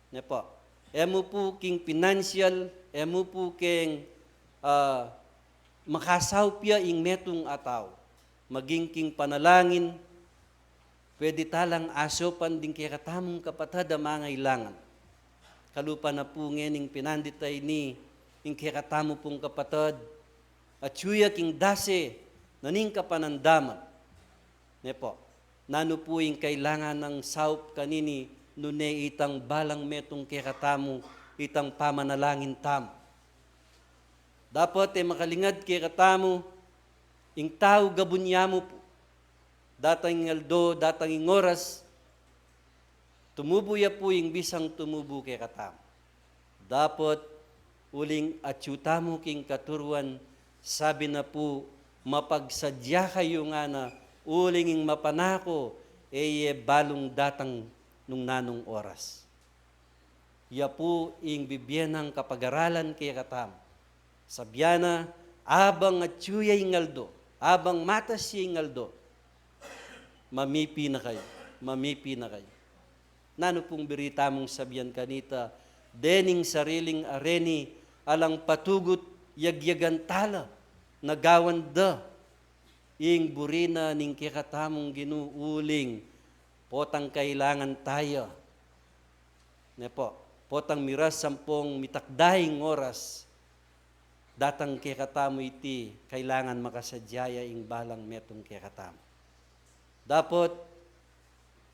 ne po. E mu pu king pinansyal, e mu pu king, ah, makasaup ya ing metung a tau. Maging king panalangin, pwede talang asaupan ding kekatamung kapatad a mangailangan. Kalupa na pu ngening pinandit a ini, ing kekatamu pung kapatad, atyu ya king dase na ning kapanandaman. Ne po, nanu pu ing kailangan nang saup kanini, nune itang balang metung kekatamu, itang pamanalangin tamu. Dapat e makalingad kekatamu, Ing tau gabun ya mu pu, datang ing aldo, datang ing oras, tumubu ya pu ing bisang tumubu kekatamu. Dapot uling atyu tamu king katuruan, sabi na pu, mapagsadya kayu ngana, uling ing mapanako, e ye balung datang nung nanung oras. Ya pu ing bibie nang kapagaralan kekatamu. Sabian na, abang atyu ya ing aldo, abang matas ya ing aldo, mamipi na kayu, mamipi na kayu. Nanu pung buri tamung sabian kanita, dening sariling areni, alang patugut, yagyagan tala, nagawan da ing buri na ning kekatamung Ginu, uling potang kailangan taya, ne pu, potang miras ampong mitakda ing oras, datang kekatamu iti, kailangan makasadya ya ing balang metung kekatamu. Dapot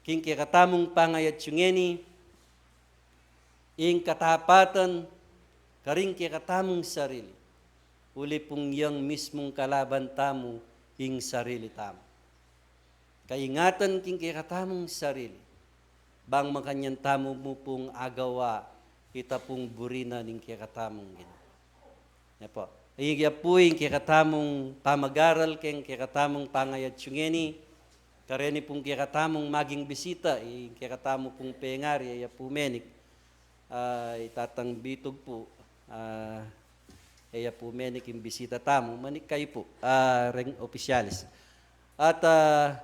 king kekatamung pangayatsu ngeni, ing katapatan karing kekatamung sarili, uli pung yang mismung kalaban tamu, ing sarili tamu. Kaingatan king kekatamung sarili, bang makanyan tamu mu pung agawa ita pung buri na ning kekatamung Ginu. Ya pu. Iya pu ing kekatamung pamagaral keng kekatamung pangayatsu ngeni, kareni pung kekatamung maging bisita, ing kekatamu pung pengari, iya pu menik, ah, i Tatang Bitug pu, ah, iya pu menik ing bisita tamu, manik kayu pu, ah, reng opisyales. At, ah,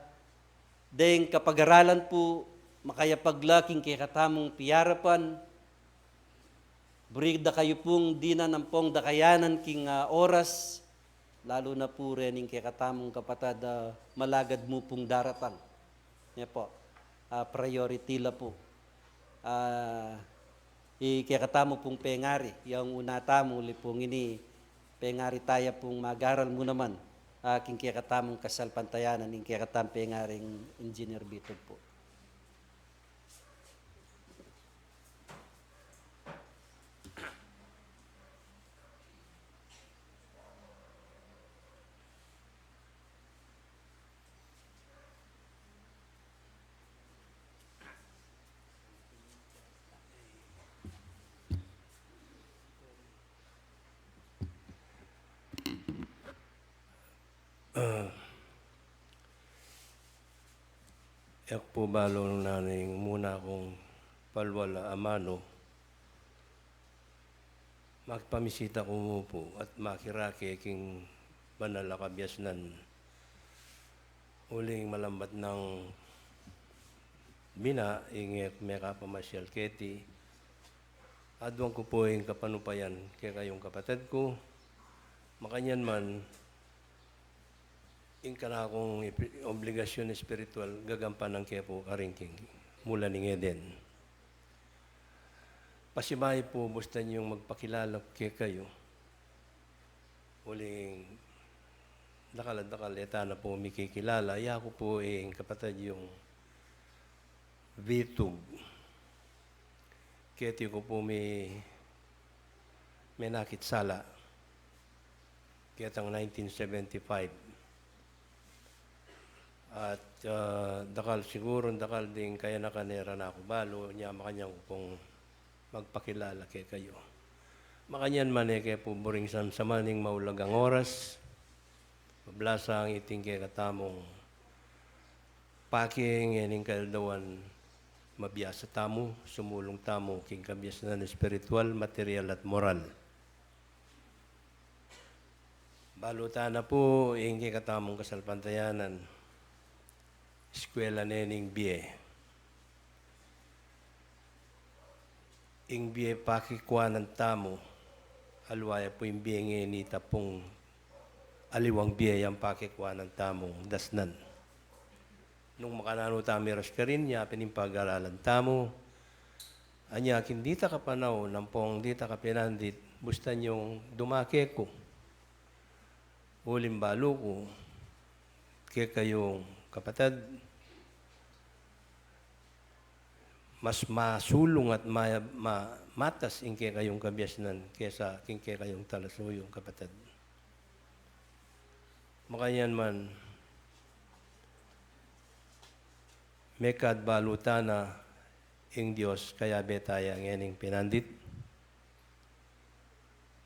deng kapagaralan pu, makayapag la king kekatamung piyarapan, buri da kayu pung dinan ampong dakayanan king, ah, oras, lalu na pu rening kekatamung kapatad, ah, malagad mu pung daratang. Ya pu, ah, priority la pu. Ah, i kekatamu pung pengari, yang una tamu, uli pung ini, pengari taya pung magaral mu naman, ah, king kekatamung kasalpantayanan, ing kekatamung pengaring Engineer Bitug pu. Ah, e ku pu balu nung nanu ing muna kung palwal a amanu, makipamisita ku mu pu at makirake king banal a kabiasnan. Uling malambat nang mina ing e ku mekapamasyal keti, aduan ku pu ing kapanupayan kekayung kapatad ku, makanyan man ing kanakung ipi-, obligasyun espiritual, gagampanan ke pu karin king mula ning Eden. Pasibayu pu, bustan yung magpakilala kekayu. Uling dakal a dakal e ta na pu mikikilala. Yaku pu ing kapatad yung Bitug. Keti ku pu mi-, menakit sala ketang nineteen seventy-five. At, ah, dakal siguru, dakal ding kayanakan e ra na ku balu, nya makanyan ku pung magpakilala kekayu. Makanyan man e ke pu buring samsaman ing maulagang oras, mablasang iting kekatamung pake ngening kaildawan, mabiasa tamu, sumulung tamu king kabiasnan espiritual, material at moral. Balu ta na pu ing kekatamung kasalpantayanan, eskwela ne ning bie. Ing bie pakikuanan tamu, aliwa ya pu ing bie ngeni, ita pung aliwang bie yang pakikuanan tamung dasnan. Nung makananu tamu miras karin, nya pin ing pagaralan tamu. Anya king dita kapanaun ampong dita kapinandit, bustan yung dumake ku. Uling balu ku kekayung kapatad, mas masulung at ma-, ma-, matas ing kekayung kabiasnan kesa king kekayung talasuyung kapatad. Makanyan man, mekad balu ta na ing Dios kayabe ta ya ngening pinandit.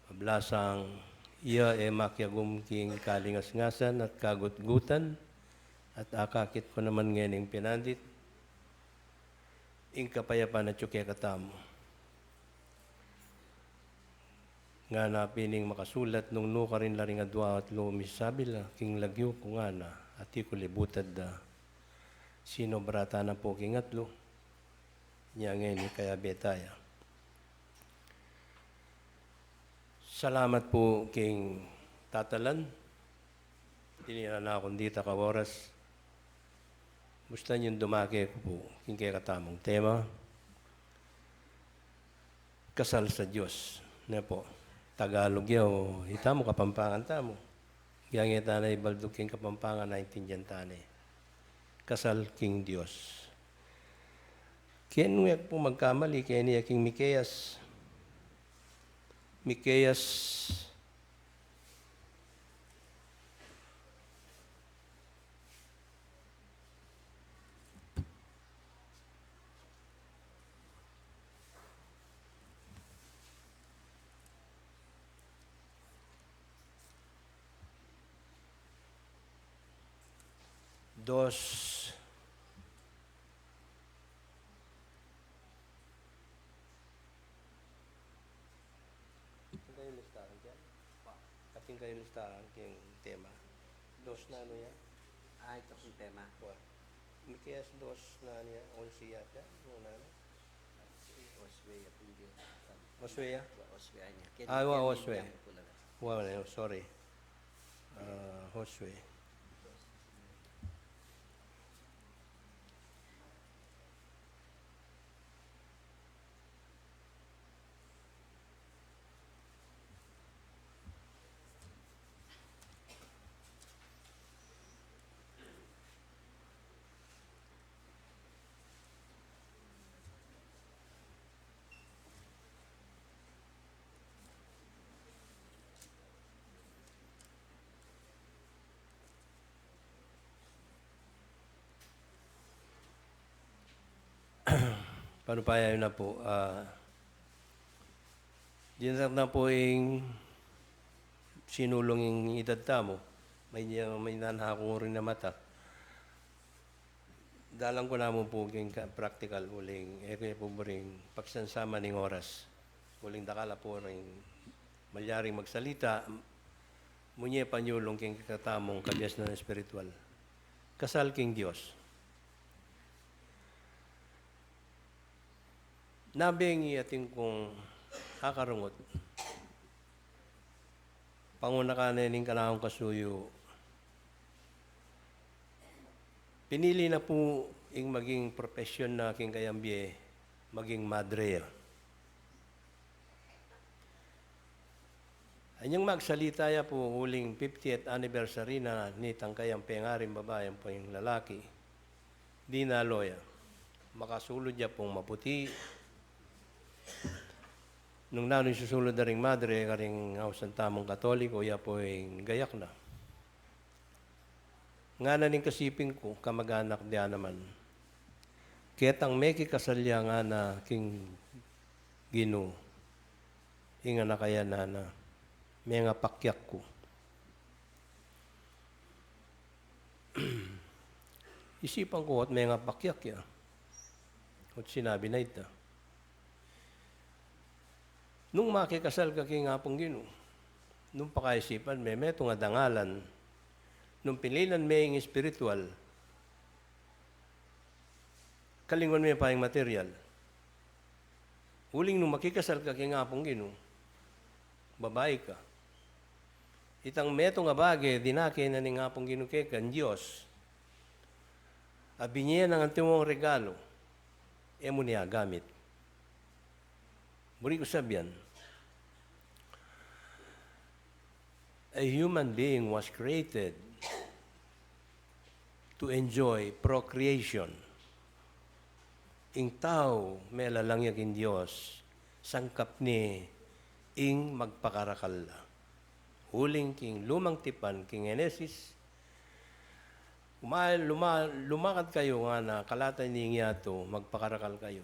Mablasang iya e makiagum king kalingasngasan at kagutgutan, at akakit ku naman ngening pinandit ing kapayapan atyu kekatamu. Ngana pin ing makasulat, nung nukarin la ring adua at lub, misabi la king lagyu ku, ngana, ati ku libutad da. Sinubra ta na pu king atlu, inya ngeni kayabe ta ya. Salamat pu king tatalan. Tiniran na kung dita ka oras. Bustan yung dumake ku pu king kekatamung tema, kasal sa Dios. Ne pu, Tagalog ya o itamu Kapampangan tamu. Gyange ta na ibaldug king Kapampangan, naintindian ta ne. Kasal king Dios. Ken wek pu magkamali, keni ya king Mikeas. Mikeas dos. Atin kayu listahan keng tema. Dos nanu ya? Ah, ito kung tema. Wa. Mikeas dos nanu ya? Onse yata. Yung nanu? Josue ya pun dia. Josue ya? Wa, Josue ya. Ah, wa, Josue. Wa, wa, sorry. Ah, Josue. Panupayan yu na pu, ah, dinan na pu ing sinulung ing idad tamu. May niya, may nanha ku rin na mata. Dalan ku namu pu king ka-, practical, uling e ku ya pu buring pagsansama ning oras. Uling dakal a pu ring malyaring magsalita, munye panyulung king kekatamung kabiasnan espiritual. Kasal king Dios. Nabengi atin kung akarungut. Panguna ka ne ning kanaung kasuyu. Pinili na pu ing maging profesyon na king kayang bie, maging madre ya. Anyang magsalita ya pu uling fiftieth anniversary na nitang kayang pengaring babai ampong lalaki. Dinalo ya. Makasulud ya pung maputi. Nung nanu ing susulud da ring madre karing ausan tamung Katoliko, ya pu ing gayak na. Ngana ning kasiping ku, kamaganak dia naman. Ketang mekikasal ya ngana king Ginu, ing anak a yan ngana, mengapakyak ku. Isipan ku, ot mengapakyak ya. Ot sinabi na ita. Nung makikasal ka king Apung Ginu, nung pakaisipan me, metung a dangalan, nung pinilan me ing espiritual, kalinguan me pa ing material. Uling nung makikasal ka king Apung Ginu, babai ka. Itang metung a bage, dinake na ning Apung Ginu keka, ing Dios. A binye nang antimong regalu, e mu ne agamit. Buri ku sabian, a human being was created to enjoy procreation. Ing tau, melalang ya king Dios, sangkap ne ing magpakarakal la. Uling king lumang tipan, king Genesis, uma-, luma-, lumakad kayu ngana, kalatan ning yatu, magpakarakal kayu.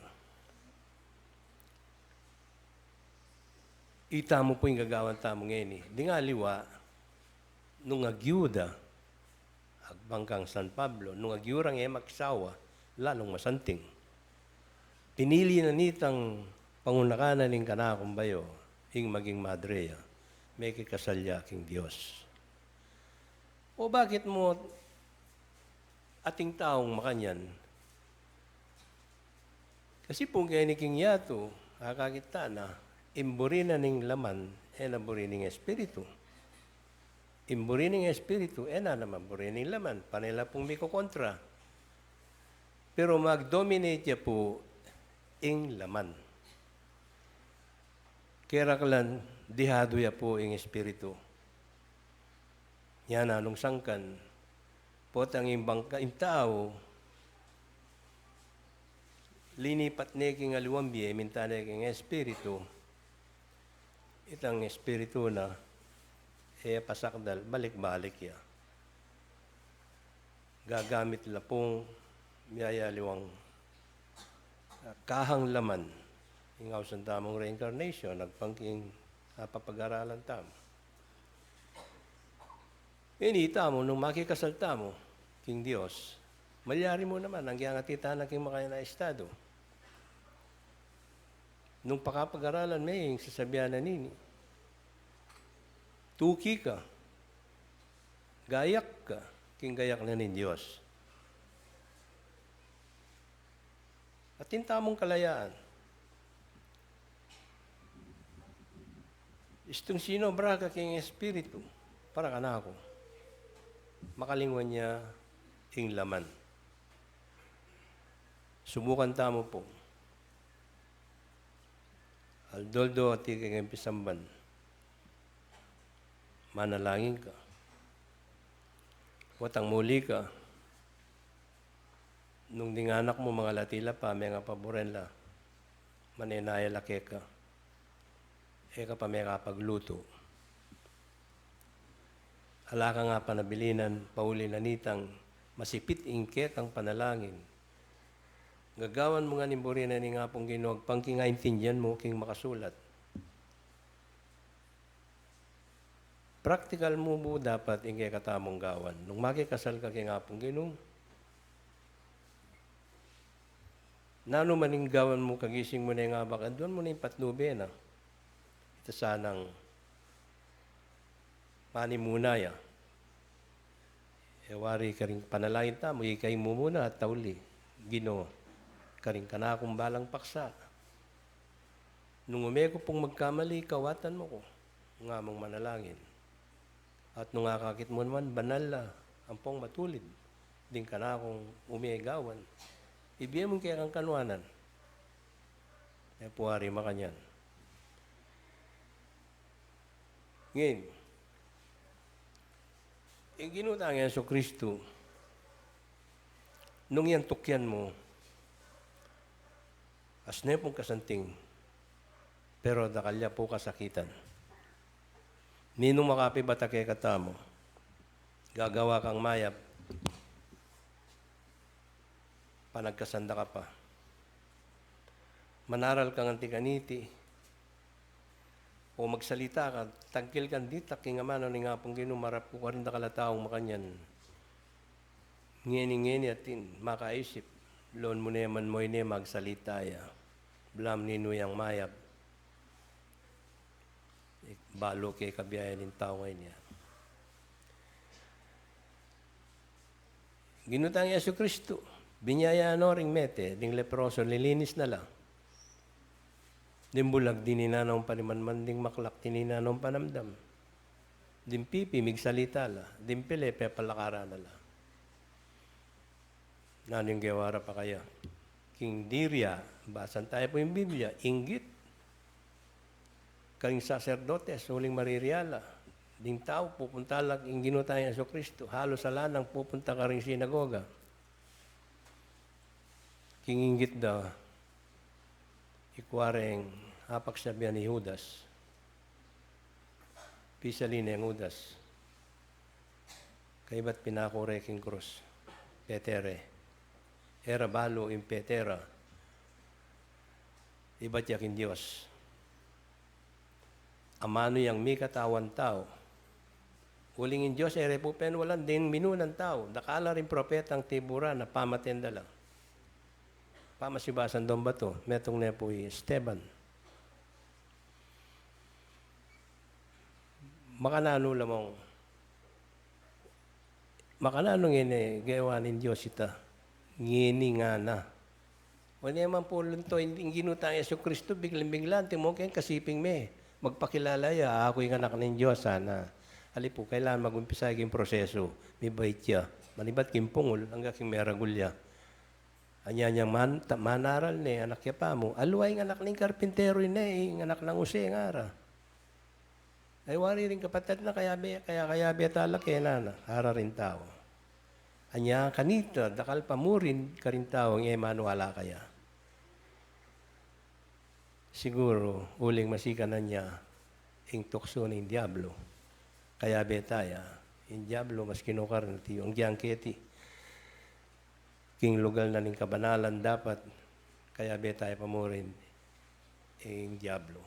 Ita mu pu ing gagawan tamu ngeni. Ding aliwa, nung agyu da, agpang kang San Pablo, nung agyu rang e magsawa, lalung masanting. Pinili na nitang pangunakanan ing kanakung bayu, ing maging madre ya, mekikasal ya king Dios. O bakit mu ating taung makanyan? Kasi pu ngeni king yatu, akakit ta na, ing buri na ning laman, e na buri ning espiritu. Ing buri ning espiritu, e na naman buri ning laman, pane la pung mikokontra. Pero mag-dominate ya pu ing laman. Keraklan, dihadu ya pu ing espiritu. Nya na nung sangkan, potang ing bangka, ing tau, linipat ne king aliwang bie, minta ne king espiritu, itang espiritu na, e pasakdal, balik-balik ya. Gagamit la pung miyayaliwang, ah, kahang laman. Ing ausan tamung reincarnation, agpang king, ah, papag-aralan tamu. Ini tamu, nung makikasal tamu king Dios, malyari mu naman, anggang atita na king makanyan a estado. Nung pakapag-aralan me ing sasabian na nini, tuki ka, gayak ka, king gayak na ning Dios. Atin tamung kalayaan. Istung sinobra ka king espiritu, para kanaku, makalingwan ya ing laman. Subukan tamu pu. Aldo-aldo atin keng pisamban, manalangin ka. Potang muli ka, nung ding anak mu mangalati la pa, mengapaburen la, manenaya la keka. E ka pa mekapaglutu. Ala ka nga panabilinan, pauli na nitang masipit ing kekang panalangin. Gagawan mu ngan ing buri na ning Apung Ginu, agpang king aintindian mu king makasulat. Praktikal mu pu dapat ing kekatamung gawan. Nung makikasal ka king Apung Ginu, nanu man ing gawan mu, kagising mu ne ing abak, aduan mu ne ing patnube na. Ita sanang manimuna ya. E wari karing panalangin tamu, ika ing mumuna at tauli, Ginu, karing kanakung balang paksa. Nung ume ku pung magkamali, kawatan mu ku, ngamung manalangin. At nung akakit mu naman, banal la ampong matulid ding kanakung ume gawan, ibie mu ing kekang kanuanan. E pu wari makanyan. Ngeni, ing Ginu tang Jesucristo, nung yan tukyan mu, asne pung kasanting, pero dakal ya pu kasakitan. Ninung makapibata kekatamu, gagawa kang mayap, panagkasan da ka pa. Manaral kang anti kaniti, o magsalita ka, tagkil kang ditak king amanu ning Apung Ginu, marap ku karin dakal a taung makanyan. Ngeni-ngeni atin makaisip, lawan mu ne man moy ne magsalita ya. Blam ninu yang mayap. Balu ke kabiayan ning tau ngeni ya. Ginu tang Jesucristo, binie ya no ring mete, ding leproso, lilinis na la. Ding bulag, dinan na nong panimanman, ding maklak, dinan na nong panamdam. Ding pipi, migsalita la, ding pile, pepalakaran na la. Nanu ing gewa ra pa kaya? King diri ya, basan taya pu ing Biblia, inggit karing saserdotes, uling maririala. Ding tau, pupunta la king Ginu tang Jesucristo, halos ala nang pupunta karing sinagoga. King inggit da, ikua reng apagsabian i Judas. Pisalin neng Judas, kaybat pinaku re king krus. Pete re. E ra balu ing pete ra, ibat ya king Dios. Amanu yang mikatawan tau. Uling ing Dios e re pu penwalan ding minunang tau. Dakal la ring propetang tiburan a pamaten da la. Pamasibasan dong batu, metung ne pu i Esteban. Makananu la mong, makananu ngeni gewa ning Dios ita? Ngeni ngana. O ne man pu lunto ing, ing Ginu tang Jesucristo, biglang-bigla, antimong keng kasiping me, magpakilala ya, aku ing Anak ning Dios, sana. Ali pu, kailangan mag-umpisa king prosesu, mibait ya. Manibat king pungul, angga king meragul ya. Anya nyang man-, ta-, manaral ne, anak ya pamu. Aliwa ing anak ning karpintero ne, ing anak nang Jose ngara. Ay wari ring kapatad na, kayabe, kaya, kayabe tala kena na, ara ring tau. Anya kanita, dakal pa mu rin karing tau, ing e maniwala kaya. Siguru, uling masikanan ya ing tuksu ning Diablo. Kayabe taya, ing Diablo mas kinukar na tiyu, ing giyang keti. King lugal na ning kabanalan dapat, kayabe taya pa mu rin ing Diablo.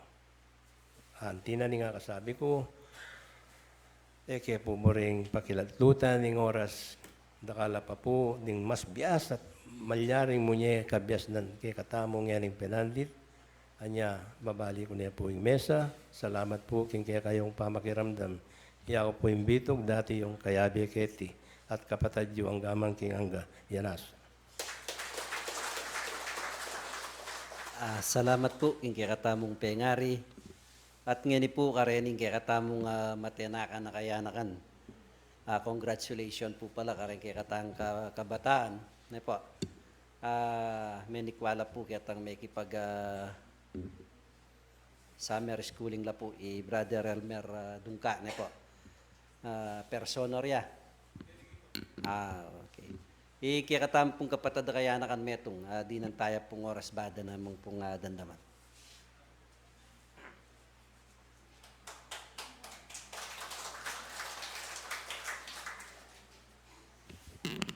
Anti na ning kasabi ku, e ke pu mu ring pakilatlutan ing oras, dakal la pa pu ding mas bias at malyaring munye kabiasnan kekatamu ngening penandit. Anya, babalik ku ne pu ing mesa. Salamat pu king kekayung pamakiramdam. Yaku pu ing bitug dati yung kayabe keti at kapatad yu angga man king angga. Yanas. Ah, salamat pu king kekatamung pengari. At ngeni pu, karening kekatamung, ah, matenakan a kayanakan. Ah, congratulations pu pala kareng kekatang ka-, kabataan, ne pu. Ah, menikwa la pu ketang mekipag, ah, summer schooling la pu, i Brother Elmer, ah, Dungka, ne pu. Ah, persona ria. Ah, okay. I kekatamu pung kapatad a kayanakan, metung, ah, dinan taya pung oras, bada namung pung, ah, damdaman.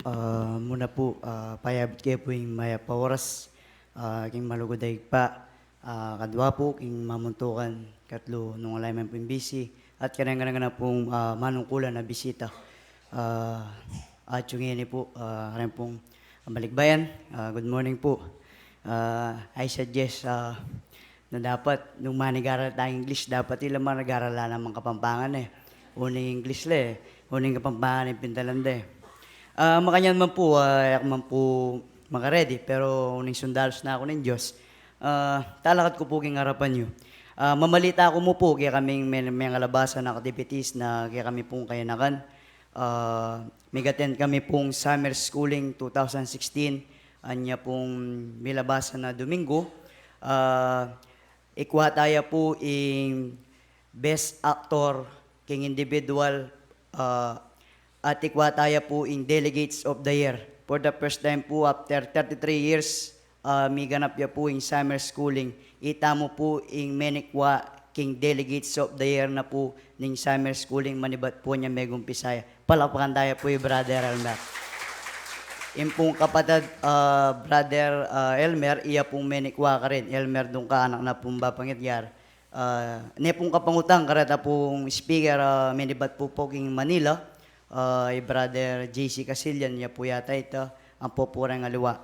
Ah, muna pu, ah, payabut ke pu ing mayap a oras, ah, king malugud a Ibpa, ah, kadua pu king mamuntukan, katlu nung ala ya man pung bisi, at kareng-kareng na pung, ah, manungkulan a bisita. Ah, atyu ngeni pu, ah, kareng pung balikbayan, ah, good morning pu. Ah, I suggest, ah, na dapat, nung manigaral tang English, dapat ila manigaral la namang Kapampangan e. Uling English la e, uling Kapampangan ing pintalan da e. Ah, makanyan man pu, ah, e ku man pu makaredi, pero uling sundalus na ku ning Dios. Ah, talakad ku pu king arapan yu. Ah, mamalita ku mu pu, kekaming me-, mengalabasan a activities na kekami pung kayanakan. Ah, mig-attend kami pung summer schooling two thousand sixteen, anya pung milabasan a Domingo. Ah, ikwa taya pu ing Best Actor king individual, ah, at ikwa taya pu ing Delegates of the Year. For the first time pu, after thirty-three years, ah, miganap ya pu ing summer schooling. Itamu pu ing menikwa king Delegates of the Year na pu ning summer schooling, manibat pu nya megumpisa ya. Palakpakan taya pu i Brother Elmer. Ing pung kapatad, ah, Brother, ah, Elmer, iya pung menikwa karin. Elmer Dungka, anak na pung Bapangit Yar. Ah, ne pung kapangutang kareta pung speaker, ah, menibat pu pu king Manila, ah, i Brother J C Casillan, ya pu yata ita, ampo pu reng aliwa.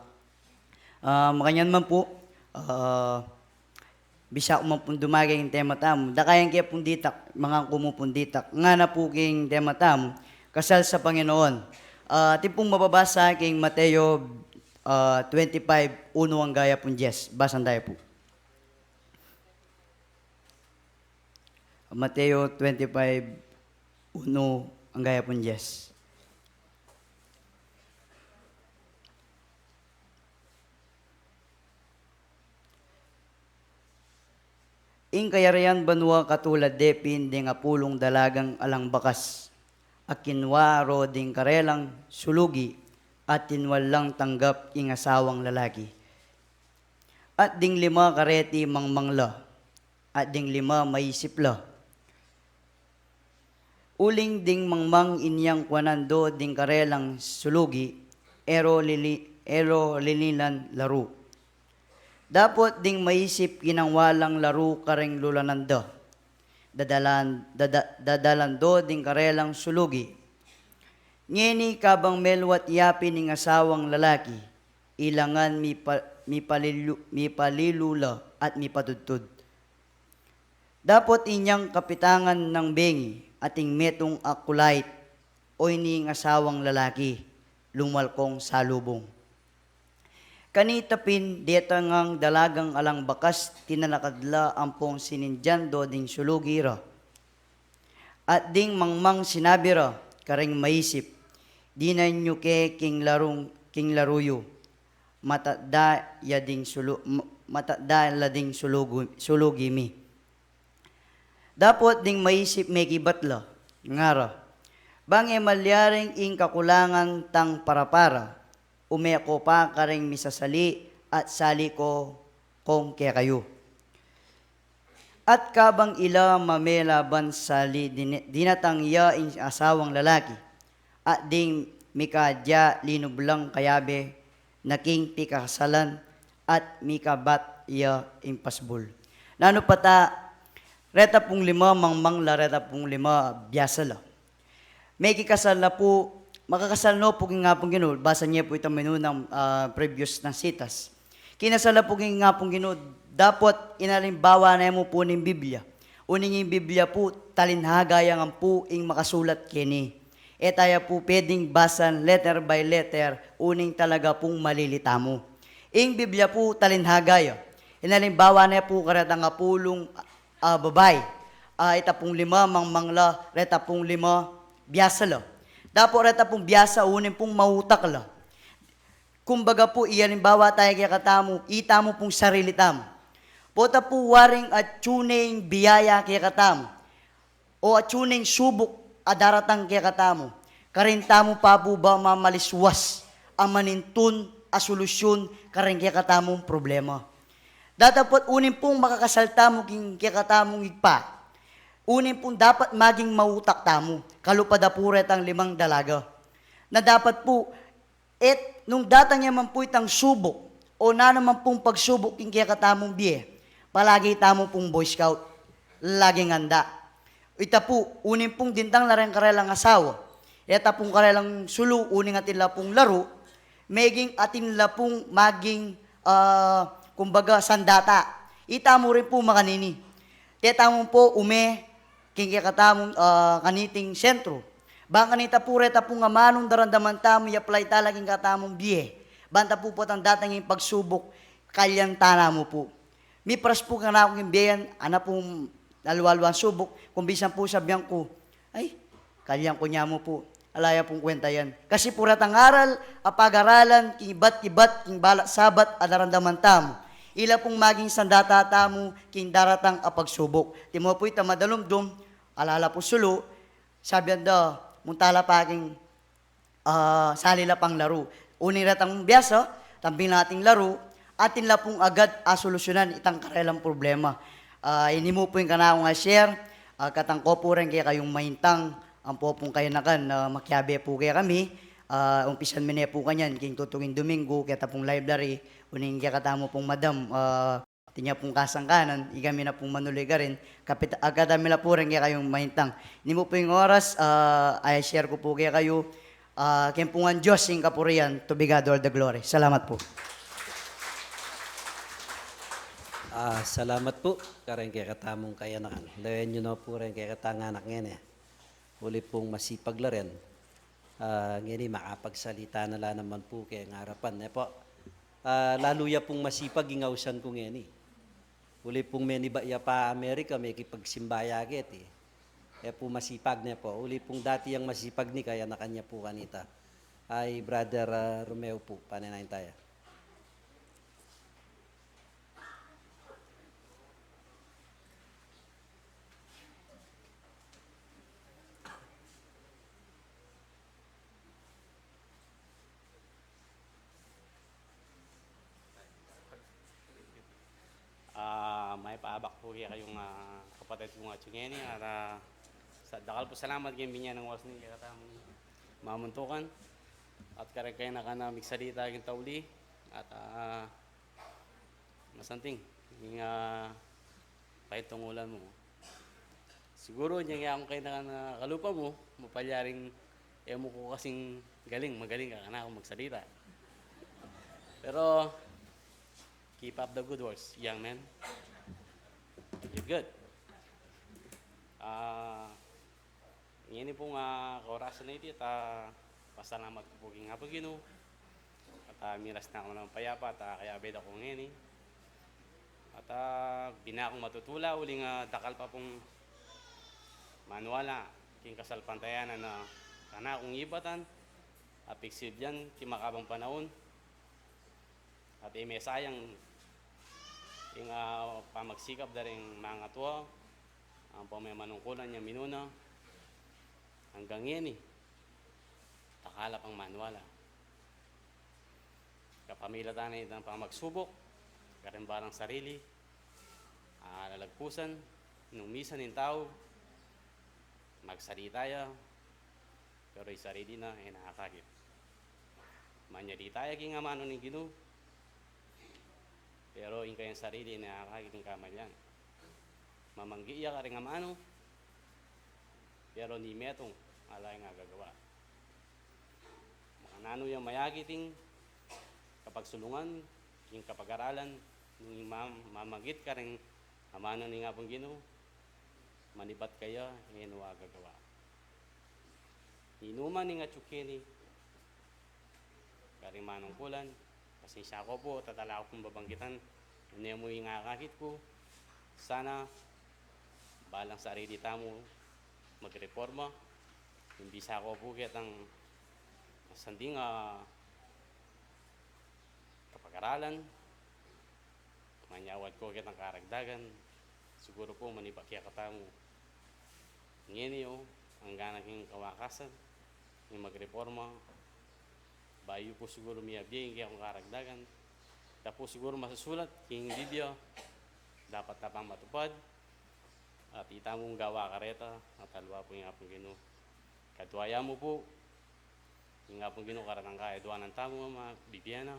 Ah, makanyan man pu, ah, bisa ku man pung dumage king tema tamu. Dakayan ke pung ditak, mangan ku mu pung ditak. Ngana pu king tema tamu, Kasal sa Panginoon. Ah, atin pung mababasa king Mateo, ah, twenty-five, unu angga ya pung diyes. Basan taya pu. Mateo twenty-five, unu angga ya pung diyes. Ing kayarian banua katulad de pin ding apulung dalagang alang bakas, a kinwa ro ding karelang sulugi, at tinwal lang tanggap ing asawang lalaki. At ding lima kareti mangmang la, at ding lima maisip la. Uling ding mangmang inyang kuanan do ding karelang sulugi, e ro lili-, e ro linilan laru. Dapot ding maisip ginanwa lang laru kareng lulanan da. Dadalan, dada-, dadalan do ding karelang sulugi. Ngeni kabang melwat ya pin ing asawang lalaki, ilangan mipa-, mipalilu-, mipalilu la at mipatudtud. Dapot inyang kapitangan nang bengi, ating metung a kulait, o ini ing asawang lalaki, lumalkong salubung. Kanita pin, deta ngang dalagang alang bakas, tinalakad la ampong sinindian do ding sulugi ra. At ding mangmang sinabi ra, kareng maisip, dinan yu ke king larung, king laru yu, matatda ya ding sulu-, ma-, matatda la ding sulugu-, sulugi mi. Dapot ding maisip mekibat la, ngara, bang e malyaring ing kakulangan tang parapara, ume ko pa kareng misasali at sali ko kong kekayu. At kabang ila mamela ban sali dine-, dinatang ya ing asawang lalaki, at ding mikadya linub lang kayabe na king pikakasalan at mikabat ya ing pasbul. Nanu pa ta, reta pung lima mangmang la, reta pung lima biasa la. Mekikasal na pu, makakasal no pu king Apung Ginu, basa ne pu itang minunang, ah, previous na sitas. Kinasal na pu king Apung Ginu, dapot inalimbawa ne mu pu ning Biblia. Uling ing Biblia pu, talinhaga ya ngan pu ing makasulat keni. E taya pu pwedeng basan letter by letter, uling talaga pung malili tamu. Ing Biblia pu, talinhaga ya. Inalimbawa ne pu karetang apulung, ah, babai. Ah, ita pung lima mangmang la, reta pung lima biasa la. Dapot reta pung biasa, uling pung mautak la. Kumbaga pu, iyalimbawa taya kekatamu, itamu pung sarili tamu. Pota pu waring atyu neng biyaya kekatamu, o atyu neng subuk a daratang kekatamu, karin tamu pa pu ba mamaliswas a manintun a solusyun kareng kekatamung problema. Datapot uling pung makakasal tamu king kekatamung ibpa, uling pung dapat maging mautak tamu, kalupa da pu retang limang dalaga. Na dapat pu, et nung datang ya man pu itang subuk, o nanu man pung pagsubuk king kekatamung bie, palagi tamu pung Boy Scout, laging anda. Ita pu, uling pung dintang la reng karelang asawa, ita pung karelang sulu, uling atin la pung laru, meging atin la pung maging, ah, kumbaga, sandata. Ita mu rin pu makanini. Teta mu pu ume king kekatamung, ah, kaniting sentro. Bang kanita pu reta pung amanung daramdaman tamu, i-apply ta la king kekatamung bie. Banta pu potang datang ing pagsubuk, kalyan ta na mu pu. Miparas pu kanaku king bie yan, ana pung alwa-alwang subuk, kung bisan pu sabian ku, ay, kalyan ku ne mu pu, ala ya pung kwenta yan. Kasi pu retang aral a pag-aralan king ibat-ibat king balang sabat a daramdaman tamu, ila pung maging sandata tamu king daratang a pagsubuk. Antimo pu ita madalumdum, ala la pung sulu, sabian da, munta la pa king ah, sali la pang laru. Uling retang biasa, tamping la ating laru, atin la pung agad a solusyunan itang karelang problema. Ah, ini mu pu ing kanaku a share, ah, katangko pu reng kekayung maintang, ampo pung kayanakan, ah, makiabe pu kekami, ah, umpisan mi ne pu kanyan, king tutuking Domingo, keta pung library, uling kekatamu pung madam, ah, Atin ya pung kasangkanan, ikami na pung manuli karin, kapit-, agad mi la pu reng kekayung maintang. Ini mu pu ing oras, ah, i-share ku pu kekayu, ah, king pungan Dios ing kapurian, to be God all the glory. Salamat pu. Ah, salamat pu, kareng kekatamung kayanakan. Lawen yu na pu reng kekatang anak ngeni. Uli pung masipag la rin. Ah, ngeni makapagsalita na la naman pu keng arapan, ne pu. Ah, lalu ya pung masipag ing ausan ku ngeni. Uli pung menibat ya pa Amerika, mekipagsimba ya keti. E pu masipag, ne pu. Uli pung dati yang masipag ni, kayanakan ya pu kanita. Ay, Brother, ah, Romeo pu, panenayan taya. Ah, mayap a abak pu kekayung, ah, kapatad kung atsu ngeni, at, ah, Dakal pung salamat king binie nang oras ning kekatamung mamuntukan. At kareng kayanakan a migsalita king tauli. At, ah, masanting, ing, ah, paitungulan mu. Siguru, inyang e ku kayanakan a kalupa mu, mapalyaring e mu ku kasing galing, magaling ka kanaku magsalita. Pero, keep up the good works, young man. You're good. Ah, ngeni pung, ah, kaorasan a iti, at, ah, pasalamat ku pu king Apung Ginu. At, ah, miras na ku na ning payapa, at, ah, kayabe da ku ngeni. At, ah, bina kung matutula, uling, ah, dakal pa pung manuala king kasalpantayanan a kanakung ibatan a pigsilbian king makabang panaun. At e me sayang ing, ah, pamagsikap da ring mangatua, ampong me manungkulan yang minuna anggang ngeni, dakal pang manuala. Kapamilatan na itang pamagsubuk karing balang sarili, ah, lalagpusan, nung misan ing tau magsalita ya, pero ing sarili na, e na akakit. Manyalita ya king amanu ning Ginu, pero ing kayang sarili, e na akakit ing kamalian. Mamanggi ya karing amanu, pero nimetung ala yang agagawa. Makananu yang mayakit ing kapagsulungan king kapag-aralan, nung ing mam-, mamanggi karing amanu ning Apung Ginu, manibat kaya, e no agagawa. Ninuman ing atyu keni karing manungkulan, pasensya ko pu, at ala ku pung babanggitan, nune mu ing akakit ku. Sana balang sarili tamu magreporma. Ing bisa ku pu ketang masanting a kapag-aralan, manyawad ku ketang karagdagan. Siguru pu manibat kekatamu ngeni, o, anggang king kawakasan, ing magreporma, bayu pu siguru miyabie ing kekong karagdagan. Ita pu siguru masusulat king Biblia, dapat na pang matupad. At ita mung gawa kareta, at alwa pu ing Apung Ginu. Kadwa ya mu pu, ing Apung Ginu karetang kayaduanan tamu, mabibie na.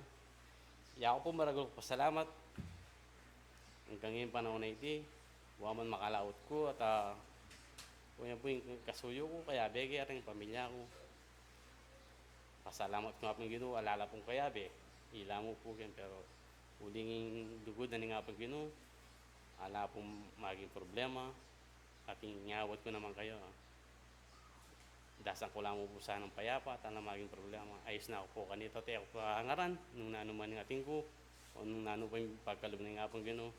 Yaku pu maragul pasalamat anggang king panaun a iti, wa man makalaut ku, at, ah, kunya pu ing kasuyu ku, kayabe ke, at ing pamilya ku. Pasalamat ku Apung Ginu, ala la pung kayabe, ila mu pu ken, pero uling ing lugud na ning Apung Ginu, ala pung maging problema, at inyawad ku naman kayu. Dasan ku la mu pu sanang payapa, at ala maging problema. Ayus na ku pu kanita, at e ku pa ngangaran nung nanu man ing atin ku, o nung nanu pa ing pagkalub ning Apung Ginu.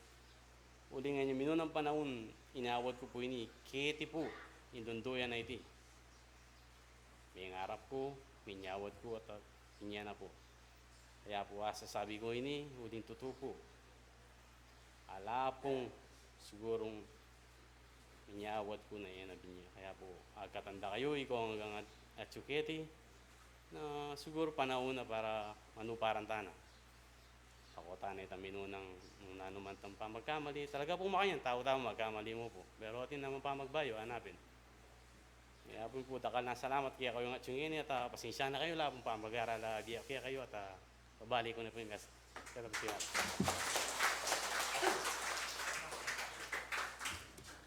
Uling inyang minunang panaun, inyawad ku pu ini keti pu ing dunduyan a iti. Mingarap ku, minyawad ku, at, at binie na pu. Kaya pu, a, sasabi ku ini, uling tutu pu. Ala pung sigurung minyawad ku na e na binie. Kaya pu, agkatan da kayu, ikong anggang at-, atyu keti, na siguru panaun na para manuparan ta na. Pakutan na itang minunang, nung nanu man tang pamagkamali. Talaga pu makanyan, tau tamu, magkamali mu pu. Pero atin namang pamagbayu, hanapin. Kaya pu, pu, dakal nang salamat kekayu ngan atyu ngeni, at, ah, pasensya na kayu, ala pung pamag-aral a bie kekayu, at, ah, babalik ku na pu ing mes-, salamat.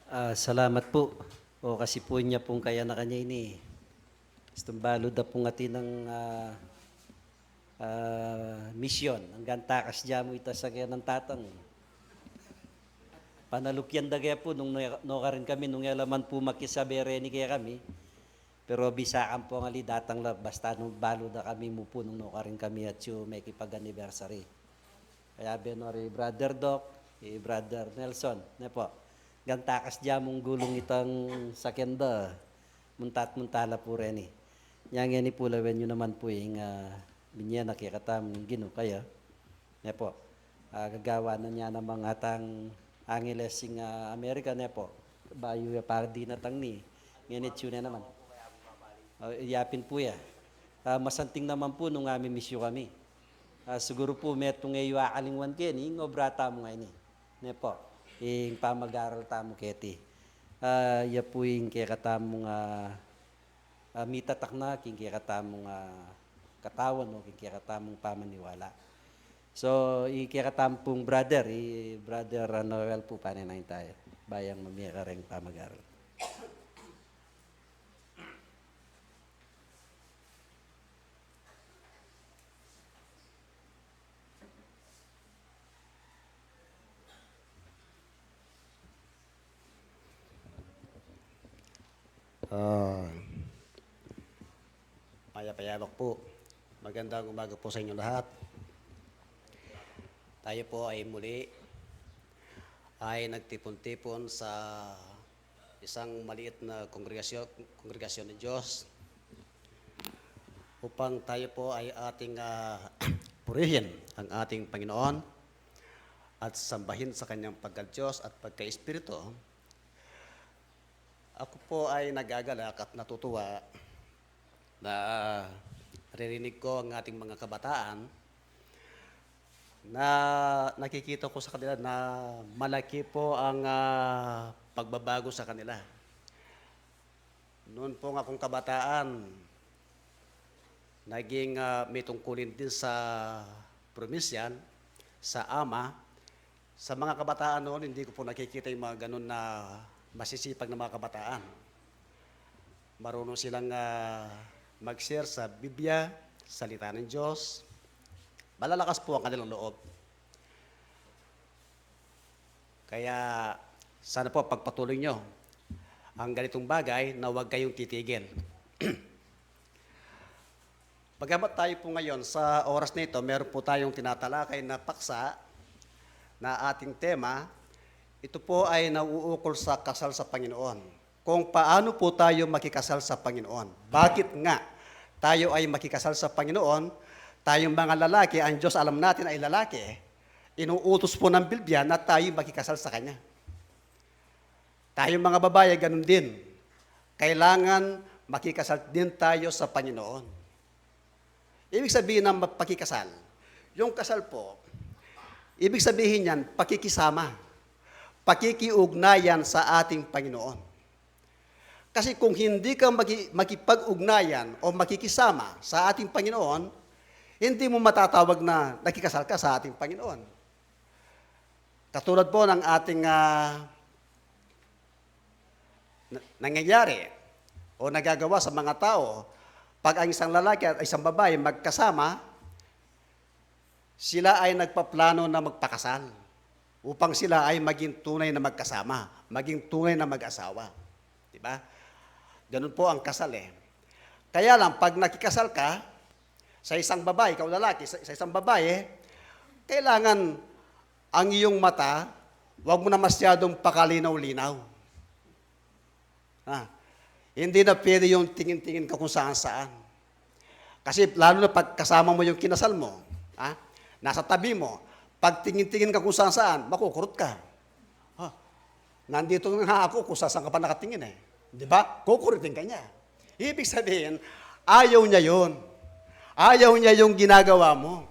Ah, salamat pu. O, kasi pu inya pung kayanakan a ini, istung balu da pung atin nang, ah, ah, misyon, anggang takas dya mu ita sa kayang tatang. Panalukyan da ke pu nung no-, nokarin kami, nung e la man pu makisabe reni kekami. Pero bisa kang pung ali datang la, basta nung balu da kami mu pu nung nokarin kami atyu mekipag-anniversary. Kaya beno ri Brother Doc, i Brother Nelson, ne pu. Anggang takas dya mung gulung itang sakyan da. Munta't munta la pu reni. Nya ngeni pu lawen yu naman pu ing, ah, binie na kekatamu ning Ginu kaya. Ne pu. Ah, gagawan na nya namang atang Angeles ing, ah, Amerika, ne pu. Bayu ya pa dinatang ni. Ngeni atyu ne naman. Ah, yapin pu ya. Ah, masanting naman pu nung ami misyu kami. Ah, siguru pu metung e yu akalingwan keni ing obra tamu ngeni. Ne pu. Ing pamag-aral tamu keti. Ah, ya pu ing kekatamung, ah, ah, mitatakna king kekatamung, ah, katawan o king kekatamung pamaniwala. So, i kekatamung brother, i brother, ah, Noel pu, pane na ing taya. Ba yang mamie kareng pamag-aral. Ah, mayap a yabak po. Magandang umaga po sa inyo lahat. Tayo po ay muli ay nagtipon-tipon sa isang maliit na kongregasyon, kongregasyon ng Diyos upang tayo po ay ating, ah, purihin ang ating Panginoon at sambahin sa kanyang pagka-Diyos at pagka-Espiritu. Ako po ay nagagalak at natutuwa na naririnig ko ang ating mga kabataan na nakikita ko sa kanila na malaki po ang, ah, pagbabago sa kanila. Noon pong akong kabataan, naging, ah, may tungkulin din sa provincial, sa ama. Sa mga kabataan noon, hindi ko po nakikita yung mga ganun na masisipag na mga kabataan. Marunong silang, ah, mag-share sa Biblia, salita ng Diyos. Malalakas po ang kanilang loob. Kaya sana po pagpatuloy nyo ang ganitong bagay na huwag kayong titigil. Pagkabat tayo po ngayon, sa oras na ito, meron po tayong tinatalakay na paksa na ating tema. Ito po ay nauukol sa kasal sa Panginoon. Kung paano po tayo makikasal sa Panginoon. Bakit nga tayo ay makikasal sa Panginoon? Tayong mga lalaki, ang Diyos, alam natin, ay lalaki. Inuutos po ng Biblia na tayo makikasal sa Kanya. Tayong mga babae, ganun din. Kailangan makikasal din tayo sa Panginoon. Ibig sabihin ng pakikasal, yung kasal po, ibig sabihin niyan, pakikisama, pakikiugnayan sa ating Panginoon. Kasi kung hindi ka maki-, makipag-ugnayan o makikisama sa ating Panginoon, hindi mo matatawag na nakikasal ka sa ating Panginoon. Katulad po ng ating, ah, na-, nangyayari o nagagawa sa mga tao, pag ang isang lalaki at isang babae magkasama, sila ay nagpaplano na magpakasal upang sila ay maging tunay na magkasama, maging tunay na mag-asawa. Di ba? Ganun po ang kasal eh. Kaya lang, pag nakikasal ka sa isang babae, ikaw lalaki, sa, sa isang babae, kailangan ang iyong mata, wag mo na masyadong pakalinaw-linaw. Ah, hindi na pwede yung tingin-tingin ka kung saan-saan. Kasi lalo na pag kasama mo yung kinasal mo, ah, nasa tabi mo, pag tingin-tingin ka kung saan-saan, makukurot ka. Ah, nandito nga ako kung saan ka pa nakatingin eh. Di ba? Kukurutin ka niya. Ibig sabihin, ayaw niya yun. Ayaw niya yung ginagawa mo.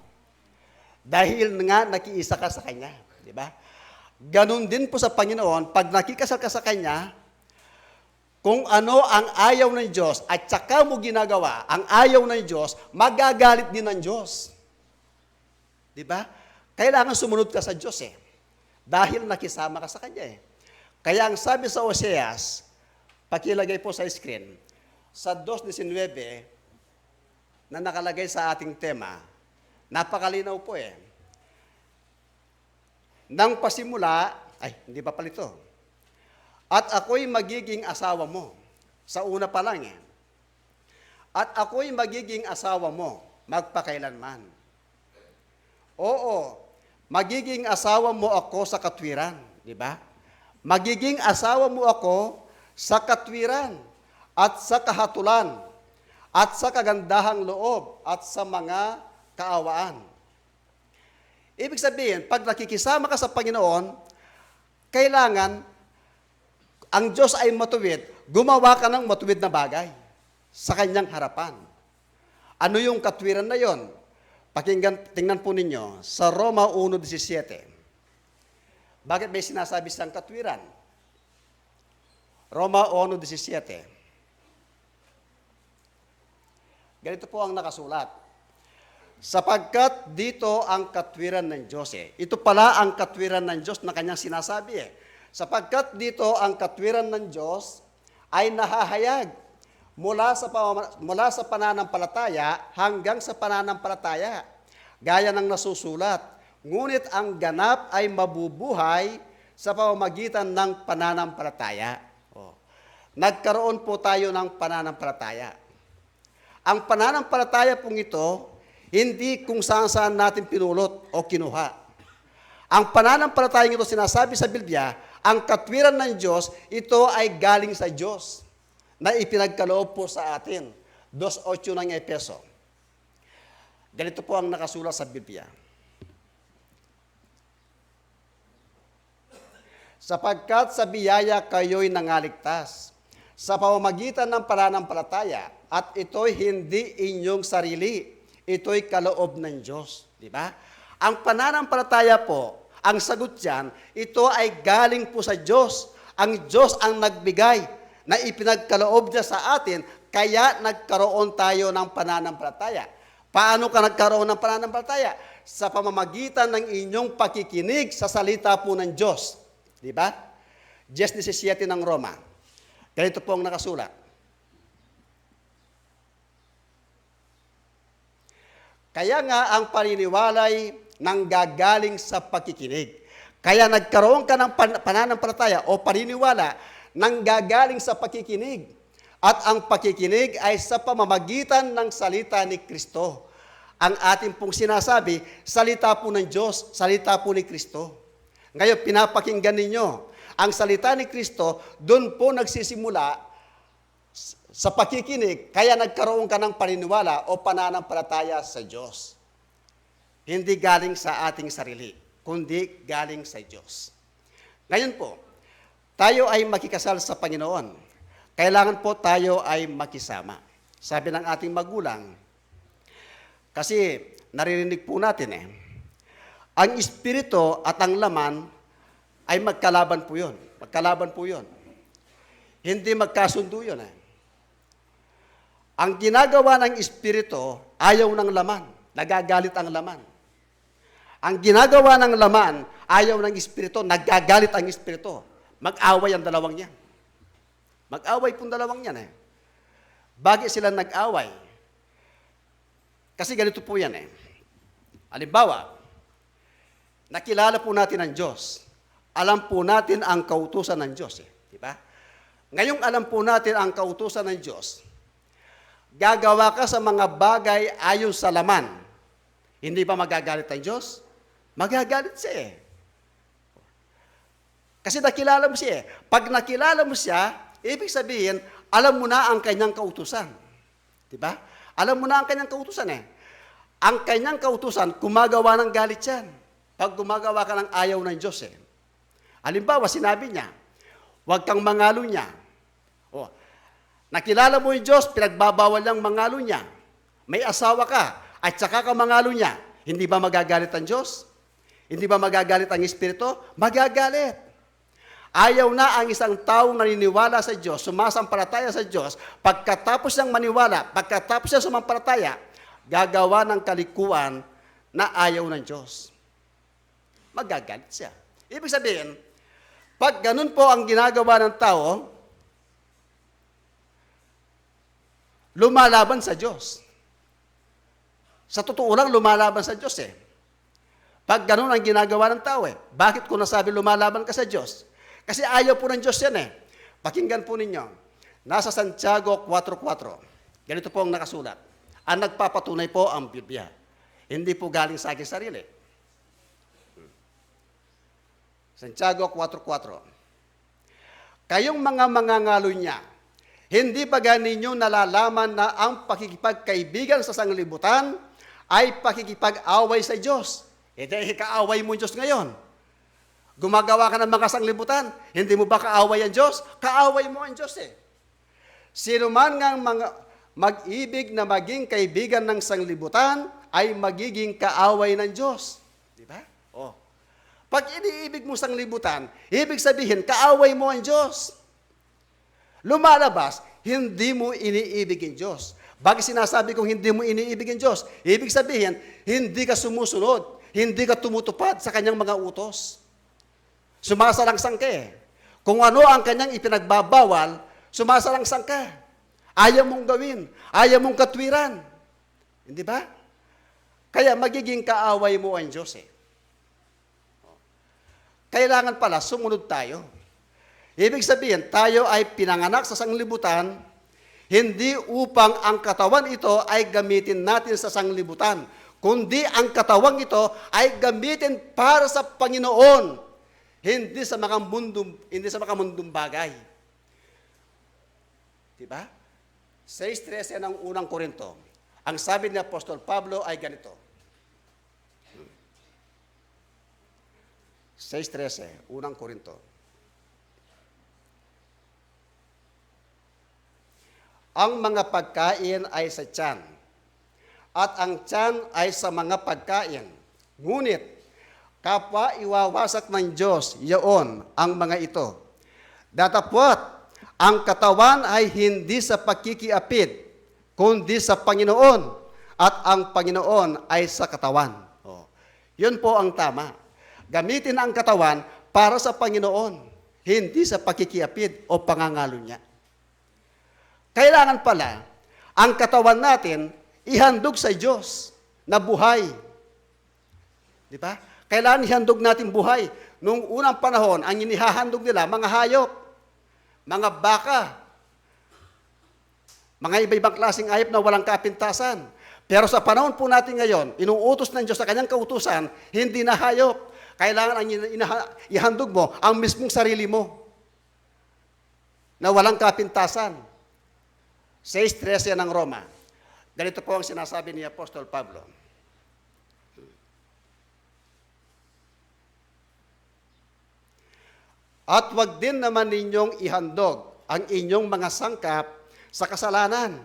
Dahil nga nakiisa ka sa Kanya. Di ba? Ganun din po sa Panginoon, pag nakikasal ka sa Kanya, kung ano ang ayaw ng Diyos at saka mo ginagawa ang ayaw ng Diyos, magagalit din ang Diyos. Di ba? Kailangan sumunod ka sa Diyos eh. Dahil nakisama ka sa Kanya eh. Kaya ang sabi sa Oseas, pakilagay po sa screen, sa dos diecinuebe na nakalagay sa ating tema, napakalinaw po eh. Nang pasimula, ay, hindi pa pala ito. At ako'y magiging asawa mo. Sa una pa lang eh. At ako'y magiging asawa mo magpakailanman. Oo, magiging asawa mo ako sa katwiran, di ba? Magiging asawa mo ako sa katwiran at sa kahatulan at sa kagandahang loob at sa mga kaawaan. Ibig sabihin, pag nakikisama ka sa Panginoon, kailangan ang Diyos ay matuwid, gumawa ka ng matuwid na bagay sa kanyang harapan. Ano yung katwiran na yon? Pakinggan, tingnan po ninyo sa Roma uno diecisiete. Bakit may sinasabi siyang katwiran? Roma uno diecisiete. Ganito po ang nakasulat. Sapagkat dito ang katwiran ng Diyos eh. Ito pala ang katwiran ng Diyos na kanyang sinasabi eh. Sapagkat dito ang katwiran ng Diyos ay nahahayag mula sa, pamama- mula sa pananampalataya hanggang sa pananampalataya. Gaya ng nasusulat, ngunit ang ganap ay mabubuhay sa pamamagitan ng pananampalataya. Oh. Nagkaroon po tayo ng pananampalataya. Ang pananampalataya pong ito, hindi kung saan-saan natin pinulot o kinuha. Ang pananampalatayang ito, sinasabi sa Biblia, ang katwiran ng Diyos, ito ay galing sa Diyos na ipinagkaloob po sa atin. Dos ocho ng Efeso. Ganito po ang nakasulat sa Biblia. Sapagkat sa biyaya kayo'y nangaligtas sa pamamagitan ng pananampalataya, at ito'y hindi inyong sarili, ito'y kaloob ng Diyos. Di ba? Ang pananampalataya po, ang sagot diyan, ito ay galing po sa Diyos. Ang Diyos ang nagbigay na ipinagkaloob niya sa atin, kaya nagkaroon tayo ng pananampalataya. Paano ka nagkaroon ng pananampalataya? Sa pamamagitan ng inyong pakikinig sa salita po ng Diyos. Di ba? Diyes disisiyete ng Roma. Ganito po ang nakasulat. Kaya nga ang paniniwala'y nanggagaling sa pakikinig. Kaya nagkaroon ka ng pan- pananampalataya o paniniwala nanggagaling sa pakikinig. At ang pakikinig ay sa pamamagitan ng salita ni Kristo. Ang ating pong sinasabi, salita po ng Diyos, salita po ni Kristo. Ngayon, pinapakinggan ninyo ang salita ni Kristo, doon po nagsisimula s- sa pakikinig, kaya nagkaroon ka ng paniniwala o pananampalataya sa Diyos. Hindi galing sa ating sarili, kundi galing sa Diyos. Ngayon po, tayo ay makikasal sa Panginoon. Kailangan po tayo ay makisama. Sabi ng ating magulang, kasi naririnig po natin eh, ang espiritu at ang laman ay magkalaban po yun. Magkalaban po yun. Hindi magkasundo yun eh. Ang ginagawa ng espiritu, ayaw ng laman. Nagagalit ang laman. Ang ginagawa ng laman, ayaw ng espiritu, nagagalit ang espiritu. Mag-away ang dalawang yan. Mag-away pong dalawang yan eh. Bakit sila nag-away? Kasi ganito po yan eh. Halimbawa, nakilala po natin ang Diyos. Alam po natin ang kautusan ng Diyos eh. Di ba? Ngayong alam po natin ang kautusan ng Diyos, gagawa ka sa mga bagay ayon sa laman. Hindi ba magagalit ang Diyos? Magagalit siya eh. Kasi nakilala mo siya eh. Pag nakilala mo siya, ibig sabihin, alam mo na ang kanyang kautusan. Di ba? Alam mo na ang kanyang kautusan eh. Ang kanyang kautusan, gumagawa ng galit yan. Pag gumagawa ka ng ayaw ng Diyos eh. Halimbawa, sinabi niya, huwag kang mangalunya. O, nakilala mo yung Diyos, pinagbabawal niyang mangalunya. May asawa ka, at saka ka mangalunya. Hindi ba magagalit ang Diyos? Hindi ba magagalit ang Espiritu? Magagalit. Ayaw na ang isang taong naniniwala sa Diyos, sumasampalataya sa Diyos, pagkatapos niyang maniwala, pagkatapos niyang sumampalataya, gagawa ng kalikuan na ayaw ng Diyos. Magagalit siya. Ibig sabihin, pag ganun po ang ginagawa ng tao, lumalaban sa Diyos. Sa totoo lang, lumalaban sa Diyos eh. Pag ganun ang ginagawa ng tao eh. Bakit ko nasabi lumalaban ka sa Diyos? Kasi ayaw po ng Diyos yan eh. Pakinggan po ninyo. Nasa Santiago four four. Ganito po ang nakasulat. Ang nagpapatunay po ang Biblia. Hindi po galing sa aking sarili. Santiago four four. Kayong mga mangangalunya, hindi ba ga ninyo nalalaman na ang pakikipagkaibigan sa sanglibutan ay pakikipag-away sa Diyos? E di, kaaway mo ang Diyos ngayon. Gumagawa ka ng mga sanglibutan, hindi mo ba kaaway ang Diyos? Kaaway mo ang Diyos eh. Sino man ngang mga, mag-ibig na maging kaibigan ng sanglibutan ay magiging kaaway ng Diyos. Di ba? Oh. Pag iniibig mo sanglibutan, ibig sabihin, kaaway mo ang Diyos. lumalabas, hindi mo iniibig ang Diyos. Bakit sinasabi kong hindi mo iniibig ang Diyos? Ibig sabihin, hindi ka sumusunod, hindi ka tumutupad sa kanyang mga utos. Sumasalangsang ka eh. Kung ano ang kanyang ipinagbabawal, sumasalangsang ka. Ayaw mong gawin, ayaw mong katwiran. Hindi ba? Kaya magiging kaaway mo ang Diyos eh. Kailangan pala sumunod tayo. Ibig sabihin, tayo ay pinanganak sa sanglibutan, hindi upang ang katawan ito ay gamitin natin sa sanglibutan, kundi ang katawan ito ay gamitin para sa Panginoon, hindi sa mga mundong, hindi sa mga mundong bagay. Di ba? Sais trese ng unang Korinto. Ang sabi ni Apostol Pablo ay ganito. Sais trese, unang Korinto. Ang mga pagkain ay sa tiyan, at ang tiyan ay sa mga pagkain. Ngunit, kapwa iwawasak ng Diyos yaon ang mga ito. Datapwat, ang katawan ay hindi sa pakikiapid, kundi sa Panginoon, at ang Panginoon ay sa katawan. Oh. Yun po ang tama. Gamitin ang katawan para sa Panginoon, hindi sa pakikiapid o pangangalo niya. Kailangan pala, ang katawan natin, ihandog sa Diyos na buhay. Di ba? Kailangan ihandog natin buhay. Nung unang panahon, ang inihahandog nila, mga hayop, mga baka, mga iba-ibang klaseng hayop na walang kapintasan. Pero sa panahon po natin ngayon, inuutos ng Diyos sa kanyang kautusan, hindi na hayop. Kailangan ang ina-, inaha-, ihandog mo ang mismong sarili mo na walang kapintasan. Sais trese ng Roma. Ganito po ang sinasabi ni Apostol Pablo. At wag din naman ninyong ihandog ang inyong mga sangkap sa kasalanan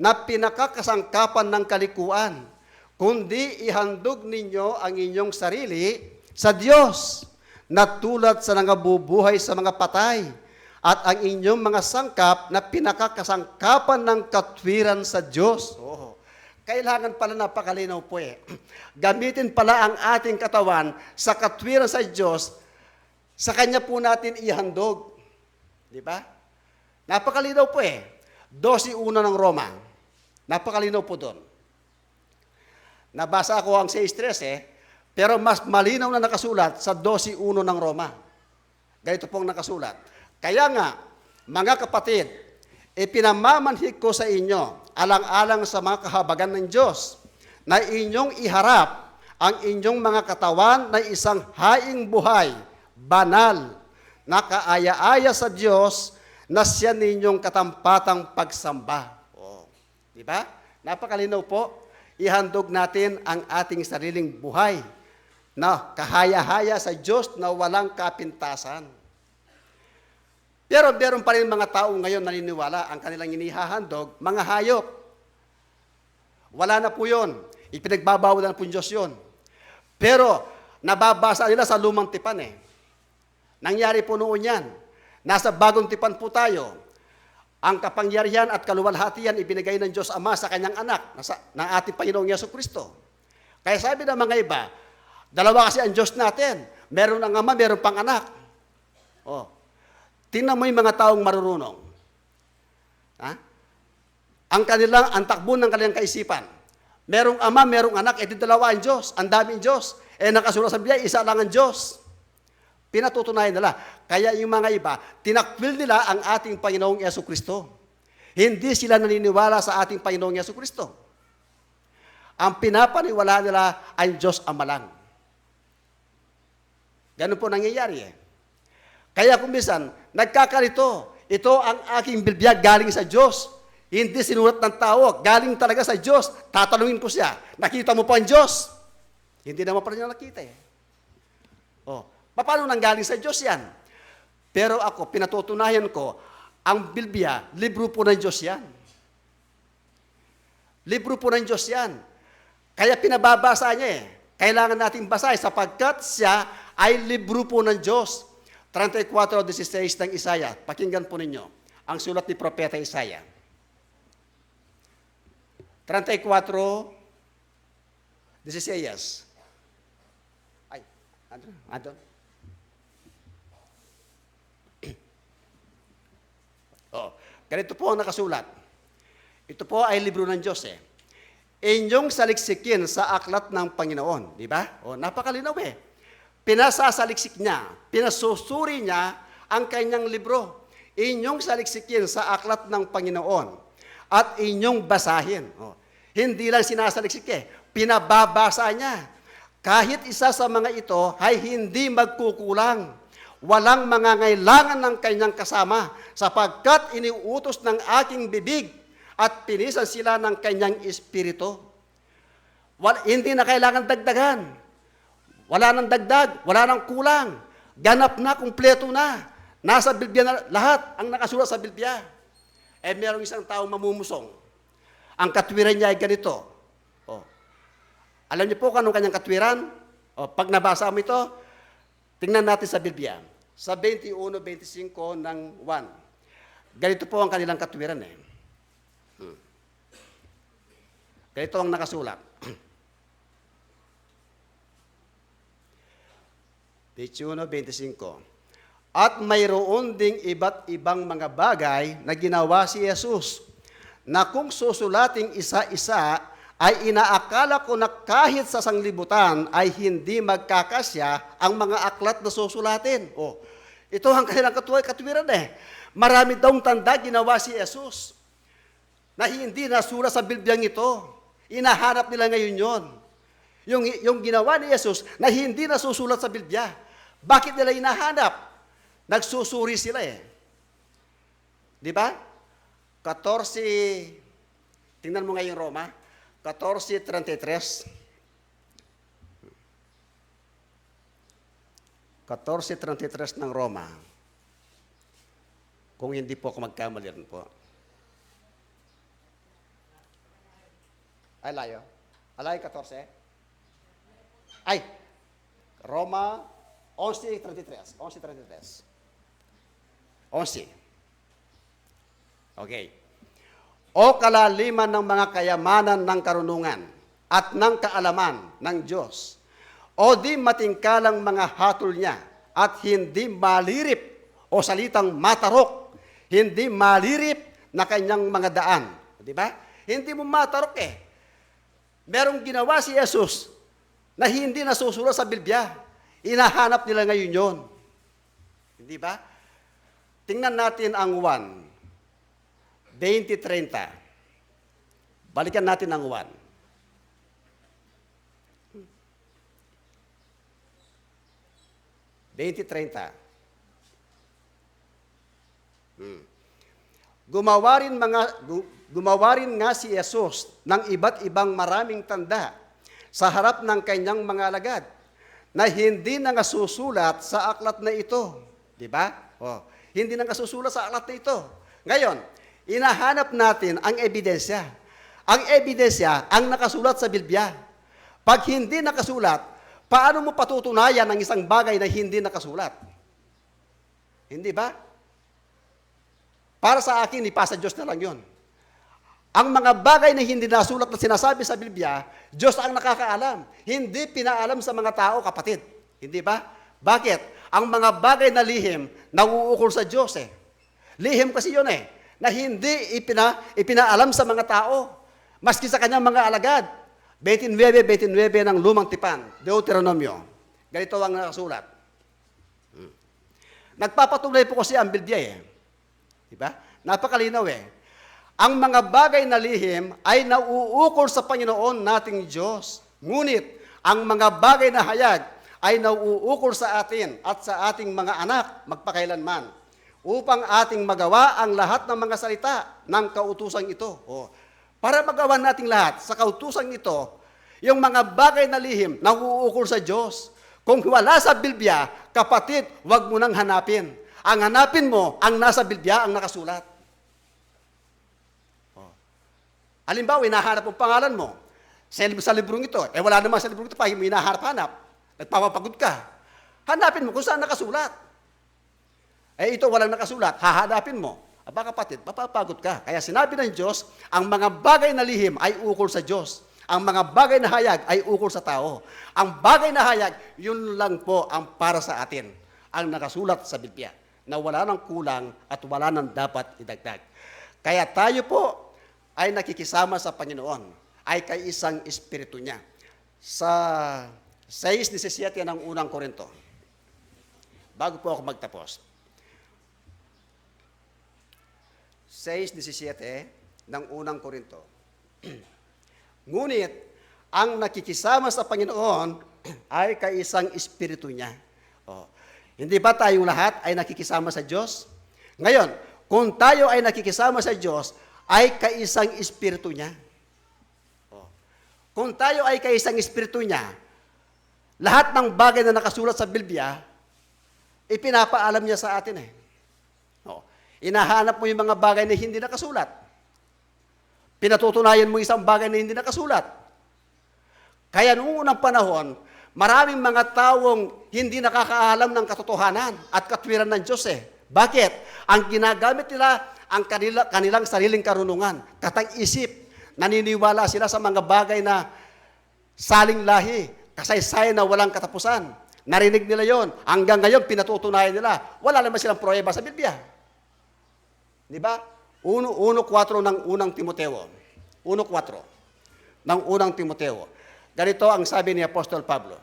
na pinakakasangkapan ng kalikuan, kundi ihandog ninyo ang inyong sarili sa Diyos na tulad sa nangabubuhay sa mga patay, at ang inyong mga sangkap na pinakakasangkapan ng katwiran sa Diyos. Oh, kailangan pala, napakalinaw po eh. Gamitin pala ang ating katawan sa katwiran sa Diyos, sa Kanya po natin ihandog. Di ba? Napakalinaw po eh. Dose uno ng Roma. Napakalinaw po doon. Nabasa ko ang sais trese, pero mas malinaw na nakasulat sa dose uno ng Roma. Ganito pong nakasulat, "Kaya nga, mga kapatid, ipinamamanhik ko sa inyo, alang-alang sa mga kahabagan ng Diyos, na inyong iharap ang inyong mga katawan na isang haing buhay, banal, na kaaya-aya sa Diyos, na siya ninyong katampatang pagsamba." Oh. Di ba? Napakalinaw po. Ihandog natin ang ating sariling buhay na kahaya-haya sa Diyos na walang kapintasan. Pero meron pa rin mga tao ngayon naniniwala ang kanilang inihahandog, mga hayop. Wala na po yun. Ipinagbabawal na po ng Diyos yun. Pero nababasa nila sa lumang tipan eh. Nangyari po noon yan. Nasa bagong tipan po tayo. Ang kapangyarihan at kaluwalhatian ibinigay ng Diyos Ama sa kanyang anak, na sa, ng ating Panginoong Yesu Kristo. Kaya sabi ng mga iba, dalawa kasi ang Diyos natin. Meron ang Ama, meron pang anak. Oh. Tingnan mo yung mga taong marurunong. Ha? Ang kanilang, ang takbo ng kanilang kaisipan. Merong Ama, merong Anak, eh di dalawa ang Diyos. Ang daming Diyos. Eh nakasulat sa Biblia, isa lang ang Diyos. Pinatutunayan nila. Kaya yung mga iba, tinakwil nila ang ating Panginoong Yesu Kristo. Hindi sila naniniwala sa ating Panginoong Yesu Kristo. Ang pinapaniwala nila ang Diyos Ama lang. Ganun po nangyayari eh. Kaya kung minsan, nagkakalito, "Ito ang aking Biblia, galing sa Diyos. Hindi sinulat ng tao, galing talaga sa Diyos. Tatanungin ko siya, 'Nakita mo pa ang Diyos?'" Hindi naman pala niya nakita eh. Oh, paano nang galing sa Diyos yan? Pero ako, pinatutunayan ko, ang Biblia, libro po ng Diyos yan. Libro po ng Diyos yan. Kaya pinababasa niya eh. Kailangan nating basahin sapagkat siya ay libro po ng Diyos. Treinta y cuatro dieciséis ng Isaiah. Pakinggan po ninyo. ang sulat ni Propeta Isaiah. Treinta y cuatro, dieciséis. Ay, andun, andun. Oh, ganito po ang nakasulat. Ito po ay libro ng Diyos eh. Inyong saliksikin sa aklat ng Panginoon, di ba? Oh, napakalinaw eh. Pinasasaliksik niya, pinasusuri niya ang kanyang libro. Inyong saliksikin sa aklat ng Panginoon at inyong basahin. Oh, hindi lang sinasaliksik eh, pinababasa niya. Kahit isa sa mga ito ay hindi magkukulang. Walang mangangailangan ng kanyang kasama, sapagkat iniutos ng aking bibig at pinisan sila ng kanyang espiritu. Wal-, hindi na kailangan dagdagan. Wala nang dagdag, wala nang kulang. Ganap na, kumpleto na. Nasa Biblia na lahat ang nakasulat sa Biblia. Eh, merong isang taong mamumusong. Ang katwiran niya ay ganito. Oh. Alam niyo po kung anong kanyang katwiran? Oh, pag nabasa mo ito, tingnan natin sa Biblia. Sa twenty-one, twenty-five ng Juan. Ganito po ang kanilang katwiran eh. Hmm. Ganito ang nakasulat. Twenty-one, twenty-five. At mayroon ding iba't ibang mga bagay na ginawa si Jesus na kung susulating isa-isa ay inaakala ko na kahit sa sanglibutan ay hindi magkakasya ang mga aklat na susulatin. Oh, ito ang kanilang katuwa-, katwiran eh. Marami daw tanda ginawa si Jesus na hindi nasulat sa Bibliang ito. Hinahanap nila ngayon yon. Yung, yung ginawa ni Jesus na hindi nasusulat sa Biblia. Bakit nila hinahanap? Nagsusuri sila eh. Di ba? Katorse, tingnan mo nga yung Roma, katorse treinta y tres. Katorse treinta y tres ng Roma. Kung hindi po ako magkamali rin po. Ay, layo. Alayo katorse? Ay, Roma onse treinta y tres. Onse treinta y tres. Onse. Okay. O kalaliman ng mga kayamanan ng karunungan at ng kaalaman ng Diyos, o di matingkalang mga hatol niya at hindi malirip o salitang matarok, hindi malirip na kanyang mga daan. Di ba? Hindi mo matarok eh. Merong ginawa si Jesus na hindi nasusulat sa Biblia. Hinahanap nila ngayon yon. Hindi ba? Tingnan natin ang Juan twenty treinta. Balikan natin ang Juan. Twenty treinta. Hmm. Gumawa rin mga, gu-, gumawa rin nga si Jesus ng iba't ibang maraming tanda sa harap ng kanyang mga alagad na hindi na nga susulat sa aklat na ito. Di ba? Oh, hindi na nga susulat sa aklat na ito. Ngayon, inahanap natin ang ebidensya. Ang ebidensya, ang nakasulat sa Biblia. Pag hindi nakasulat, paano mo patutunayan ang isang bagay na hindi nakasulat? Hindi ba? Para sa akin, ipasa Diyos na lang yon. Ang mga bagay na hindi nasulat na sinasabi sa Biblia, Diyos ang nakakaalam. Hindi pinaalam sa mga tao, kapatid. Hindi ba? Bakit? Ang mga bagay na lihim, nauukol sa Diyos eh. Lihim kasi yon eh, na hindi ipina-, ipinaalam sa mga tao, maski sa kanyang mga alagad. Twenty-nine, twenty-nine ng Lumang Tipan, Deuteronomio. Ganito ang nakasulat. Hmm. Nagpapatunay po kasi ang Biblia eh. Di ba? Napakalinaw eh. Ang mga bagay na lihim ay nauukol sa Panginoon nating Diyos. Ngunit ang mga bagay na hayag ay nauukol sa atin at sa ating mga anak magpakailanman, upang ating magawa ang lahat ng mga salita ng kautusang ito. O, para magawa natin lahat sa kautusang ito, yung mga bagay na lihim na uukol sa Diyos. Kung wala sa Biblia, kapatid, wag mo nang hanapin. Ang hanapin mo, ang nasa Biblia, ang nakasulat. O. Halimbawa, hinahanap mo pangalan mo sa, sa librong ito. Eh, wala naman sa librong ito, pa mo hinahanap-hanap. Nagpapapagod ka. Hanapin mo kung saan nakasulat. Eh, ito walang nakasulat, hahanapin mo. Aba, kapatid, mapapagod ka. Kaya sinabi ng Diyos, ang mga bagay na lihim ay ukol sa Diyos. Ang mga bagay na hayag ay ukol sa tao. Ang bagay na hayag, yun lang po ang para sa atin, ang nakasulat sa Biblia, na wala nang kulang at wala nang dapat idagdag. Kaya tayo po ay nakikisama sa Panginoon, ay kaisang espiritu niya. Sa sais disisiete ng unang Korinto, bago po ako magtapos, sais disisiete ng unang Korinto. Ngunit, ang nakikisama sa Panginoon ay kaisang espiritu niya. Oh. Hindi ba tayong lahat ay nakikisama sa Diyos? Ngayon, kung tayo ay nakikisama sa Diyos, ay kaisang espiritu niya. Oh. Kung tayo ay kaisang espiritu niya, lahat ng bagay na nakasulat sa Biblia, ipinapaalam niya sa atin eh. Oh. Inahanap mo yung mga bagay na hindi nakasulat. Pinatutunayan mo isang bagay na hindi nakasulat. Kaya noong unang panahon, maraming mga taong hindi nakakaalam ng katotohanan at katwiran ng Diyos eh. Bakit? Ang ginagamit nila ang kanila, kanilang sariling karunungan, katang isip. Naniniwala sila sa mga bagay na saling lahi, kasaysayan na walang katapusan. Narinig nila yon. Hanggang ngayon, pinatutunayan nila. Wala naman silang pruweba sa Biblia. Di ba? Uno, uno kuwatro ng unang Timoteo. Uno kuwatro ng unang Timoteo. Ganito ang sabi ni Apostol Pablo.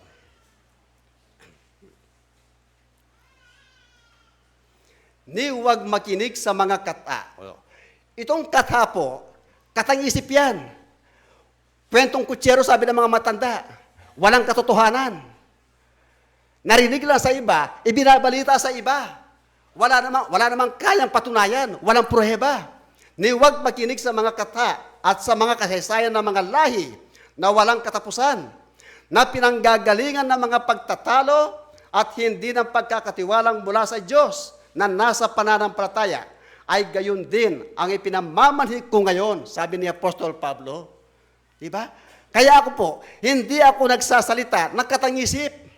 Ni huwag makinig sa mga kata. Itong kata po, katang isip yan. Kwentong kutsero, sabi ng mga matanda. Walang katotohanan. Narinig lang sa iba, ibinabalita sa iba. Wala namang, wala namang kayang patunayan, walang pruheba. Ni huwag makinig sa mga kata at sa mga kasaysayan ng mga lahi na walang katapusan, na pinanggagalingan ng mga pagtatalo at hindi ng pagkakatiwalang mula sa Diyos na nasa pananampalataya, ay gayon din ang ipinamamanhik ko ngayon, sabi ni Apostol Pablo. Di ba? Kaya ako po, hindi ako nagsasalita ng katang isip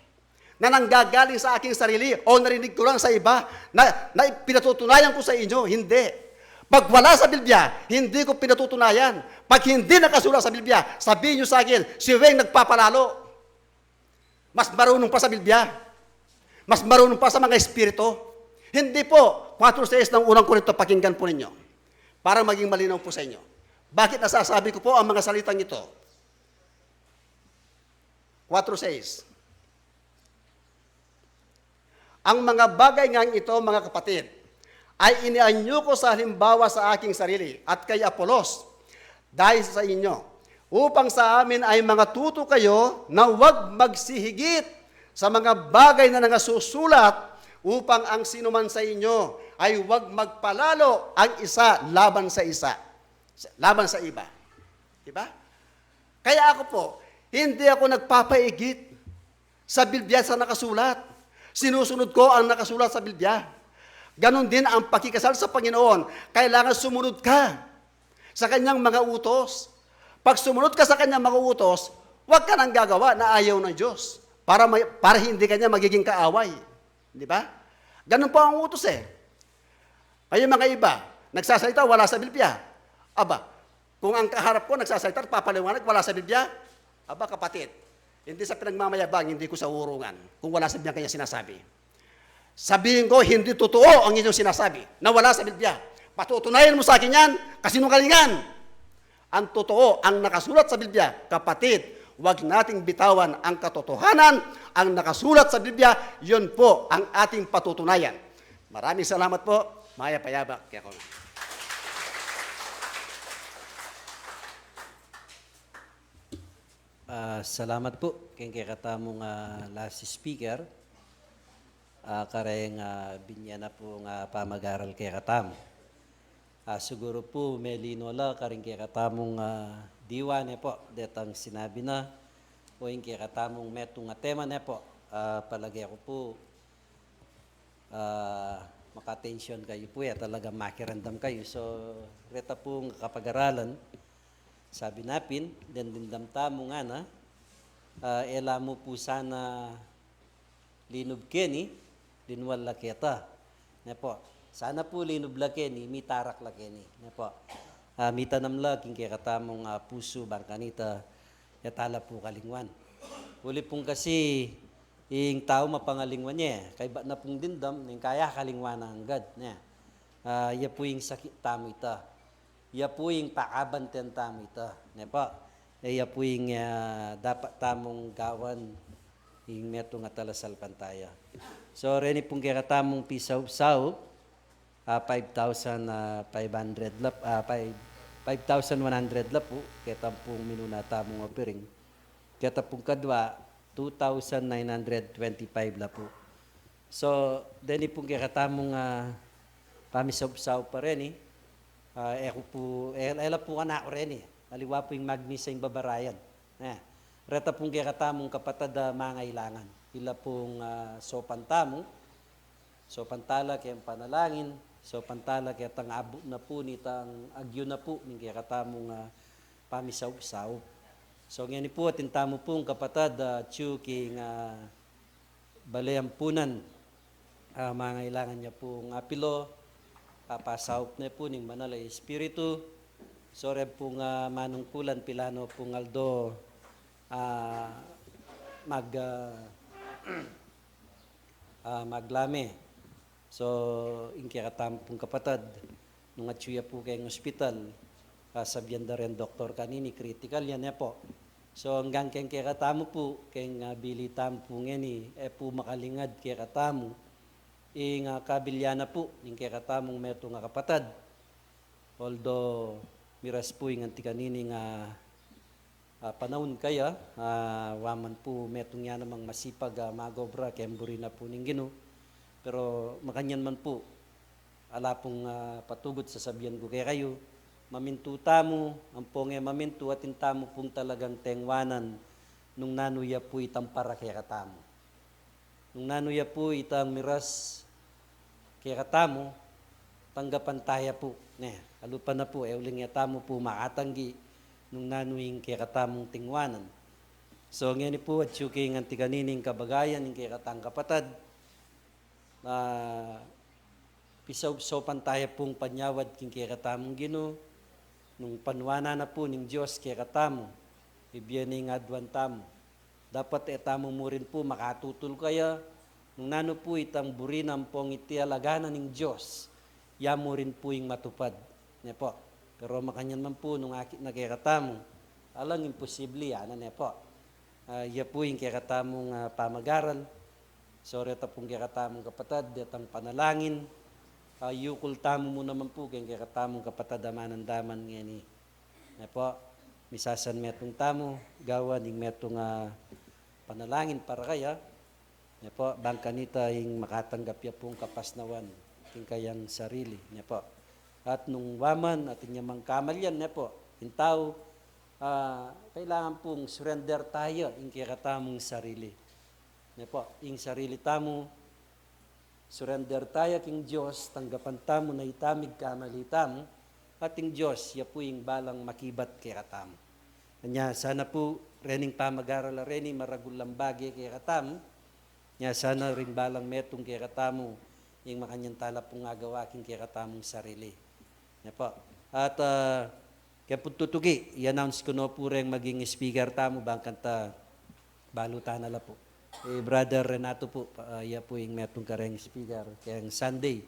na nanggagaling sa aking sarili o narinig ko lang sa iba na, na pinatutunayan ko sa inyo. Hindi. Pag wala sa Biblia, hindi ko pinatutunayan. Pag hindi nakasulat sa Biblia, sabihin niyo sa akin, "Si Weng nagpapalalo." Mas marunong pa sa Biblia. Mas marunong pa sa mga espiritu. Hindi po. Kuwatro sais ng unang Korinto, pakinggan po ninyo. Para maging malinaw po sa inyo. Bakit nasasabi ko po ang mga salitang ito? Kuwatro sais. Ang mga bagay ngang ito, mga kapatid, ay inianyo ko sa halimbawa sa aking sarili at kay Apolos, dahil sa inyo, upang sa amin ay mangatuto kayo na huwag magsihigit sa mga bagay na nangasusulat, upang ang sinuman sa inyo ay huwag magpalalo ang isa laban sa isa, laban sa iba. Di ba? Kaya ako po, hindi ako nagpapaigit sa Biblia sa nakasulat. Sinusunod ko ang nakasulat sa Biblia. Ganun din ang pakikasal sa Panginoon. Kailangan sumunod ka sa kanyang mga utos. Pag sumunod ka sa kanyang mga utos, huwag ka nang gagawa na ayaw ng Diyos para, may, para hindi kanya magiging kaaway. Di ba? Ganun po ang utos eh. Ngayon, mga iba, nagsasalita, wala sa Biblia. Aba, kung ang kaharap ko nagsasalita at papaliwanag, wala sa Biblia, aba, kapatid, hindi sa pinagmamayabang, hindi ko sa urungan kung wala sa Biblia kanya sinasabi. Sabihin ko, hindi totoo ang inyong sinasabi na wala sa Biblia. Patutunayan mo sa akin yan, kasinungalingan. Ang totoo, ang nakasulat sa Biblia, kapatid, huwag nating bitawan ang katotohanan, ang nakasulat sa Biblia, yun po ang ating patutunayan. Maraming salamat po. Mayap a yabak. Kaya ko Ah, salamat po keng kekatamung, ah, last speaker. Ah, kareng, ah, binye na pung, ah, pamag-aral kekatamu. Ah, siguru po, melino la karing kekatamung, ah, diwa ne po, detang sinabi na, o ing kekatamung metung a tema ne po, ah, palage ku po, ah, maka-atensyon kayu po, ya talagang makiramdam kayu. So, reta pung kapag-aralan, sabi na pin, deng dimdam tamu ngana, ah, e la mu po sana linub keni, linwal la keta. Ne po, Sana pu linub la keni, mitarak la keni. Ne pu. Ah, mitanam la king kekatamung, ah, pusu bang kanita, e ta la pu kalingwan. Uli pung kasi, ing tau mapangalingwan ye, kaybat na pung dimdam, ning kaya kalingwan na agad, ne. Ah, ya pu ing sakit tamu ita. Ya pu ing pakabanten tamu ita, ne pu. E ya pu ing, ah, dapat tamung gawan ing metung a talasalpantaya. So, reni pung kekatamung pisaup-saup, ah, five thousand, ah, five hundred la, ah, five, five thousand one hundred la pu, keta pung minuna tamung offering. Keta pung kadwa, two thousand nine hundred twenty-five la pu. So, deni pung kekatamung, ah, pamisaup-saup pa reni, ah, e ku pu, e, e la pu kanaku reni. Aliwa pu ing magmisa ing babarayan. Eh, reta pung kekatamung kapatad a mangailangan. Ila pung, ah, saupan tamu, saupan tala keng panalangin, saupan tala ketang abu na pu nitang agyu na pu ning kekatamung, ah, pamisaup-saup. So, ngeni pu, atin tamu pung kapatad, ah, atyu king, ah, bale ampunan, ah, mangailangan ya pung apilo, papasaup ne pu ning Banal a Espiritu. So, reng pung, ah, manungkulan pilan o pung aldo, ah, mag, ah, ah, maglame. So, ing kekatamu pung kapatad, nung atyu ya pu keng ospital, ah, sabian da reng doktor kanini, critical ya, ne pu. So, anggang keng kekatamu pu, keng, ah, bili tamu pu ngeni, e pu makalingad kekatamu ing, ah, kabilyan na pu ning kekatamung metung a kapatad. Although miras pu ing anti kanining, ah, ah, panaun kaya, ah, wa man pu metung ya namang masipag, ah, magobra keng buri na pu ning Ginu. Pero makanyan man pu, ala pung, ah, patugut, sasabian ku kekayu, mamintu tamu, ampong e mamintu, atin tamu pung talagang tengwanan nung nanu ya pu itang para kekatamu. Nung nanu ya pu itang miras kekatamu, tanggapan taya pu. Ne, alupa na pu, e uling e tamu pu makatanggi nung nanu ing kekatamung tingwanan. So, ngeni pu, atyu king anti kanining kabagayan ing kekatang kapatad, na pisaup-saupan taya pung panyawad king kekatamung Ginu, nung panuanan na pu ning Dios kekatamu, ibie ne ing aduan tamu. Dapat e tamu murin pu makatutul kaya, nung nanu pu itang buri na ampong iti alagana ning Dios, ya murin pu ing matupad. Ne pu. Pero makanyan man pu, nung akit na kekatamu, alang imposible, ana, ne pu. Ah, ya pu ing kekatamung, ah, pamagaral. So, reta pung kekatamung kapatad, detang panalangin. Ah, yukul tamu mu naman pu keng kekatamung kapatad a manandaman ngeni. Ne pu, misasan metung tamu, gawan ing metung, ah, panalangin para kaya. Ne pu, bang kanita ing makatanggap ya pung kapasnawan king kayang sarili. Ne pu. At nung wa man, atin ya mang kamalian, ne pu. Ing tau, ah, kailangan pung surrender taya ing kekatamung sarili. Ne pu, ing sarili tamu, surrender taya king Dios, tanggapan tamu na ita migkamali tamu, at ing Dios, ya pu ing balang makibat kekatamu. Anya, sana pu, rening pamagaral a reni, maragul lang bage kekatamu, nya sana ring balang metung kekatamu, ing makanyan tala pung agawa king kekatamung sarili. Ne pu. At, ah, keng pung tutuki, i-announce ku no pu reng maging speaker tamu, bang kanta balutan na la pu. I Brother Renato pu, ah, ya pu ing metung kareng speaker keng Sunday.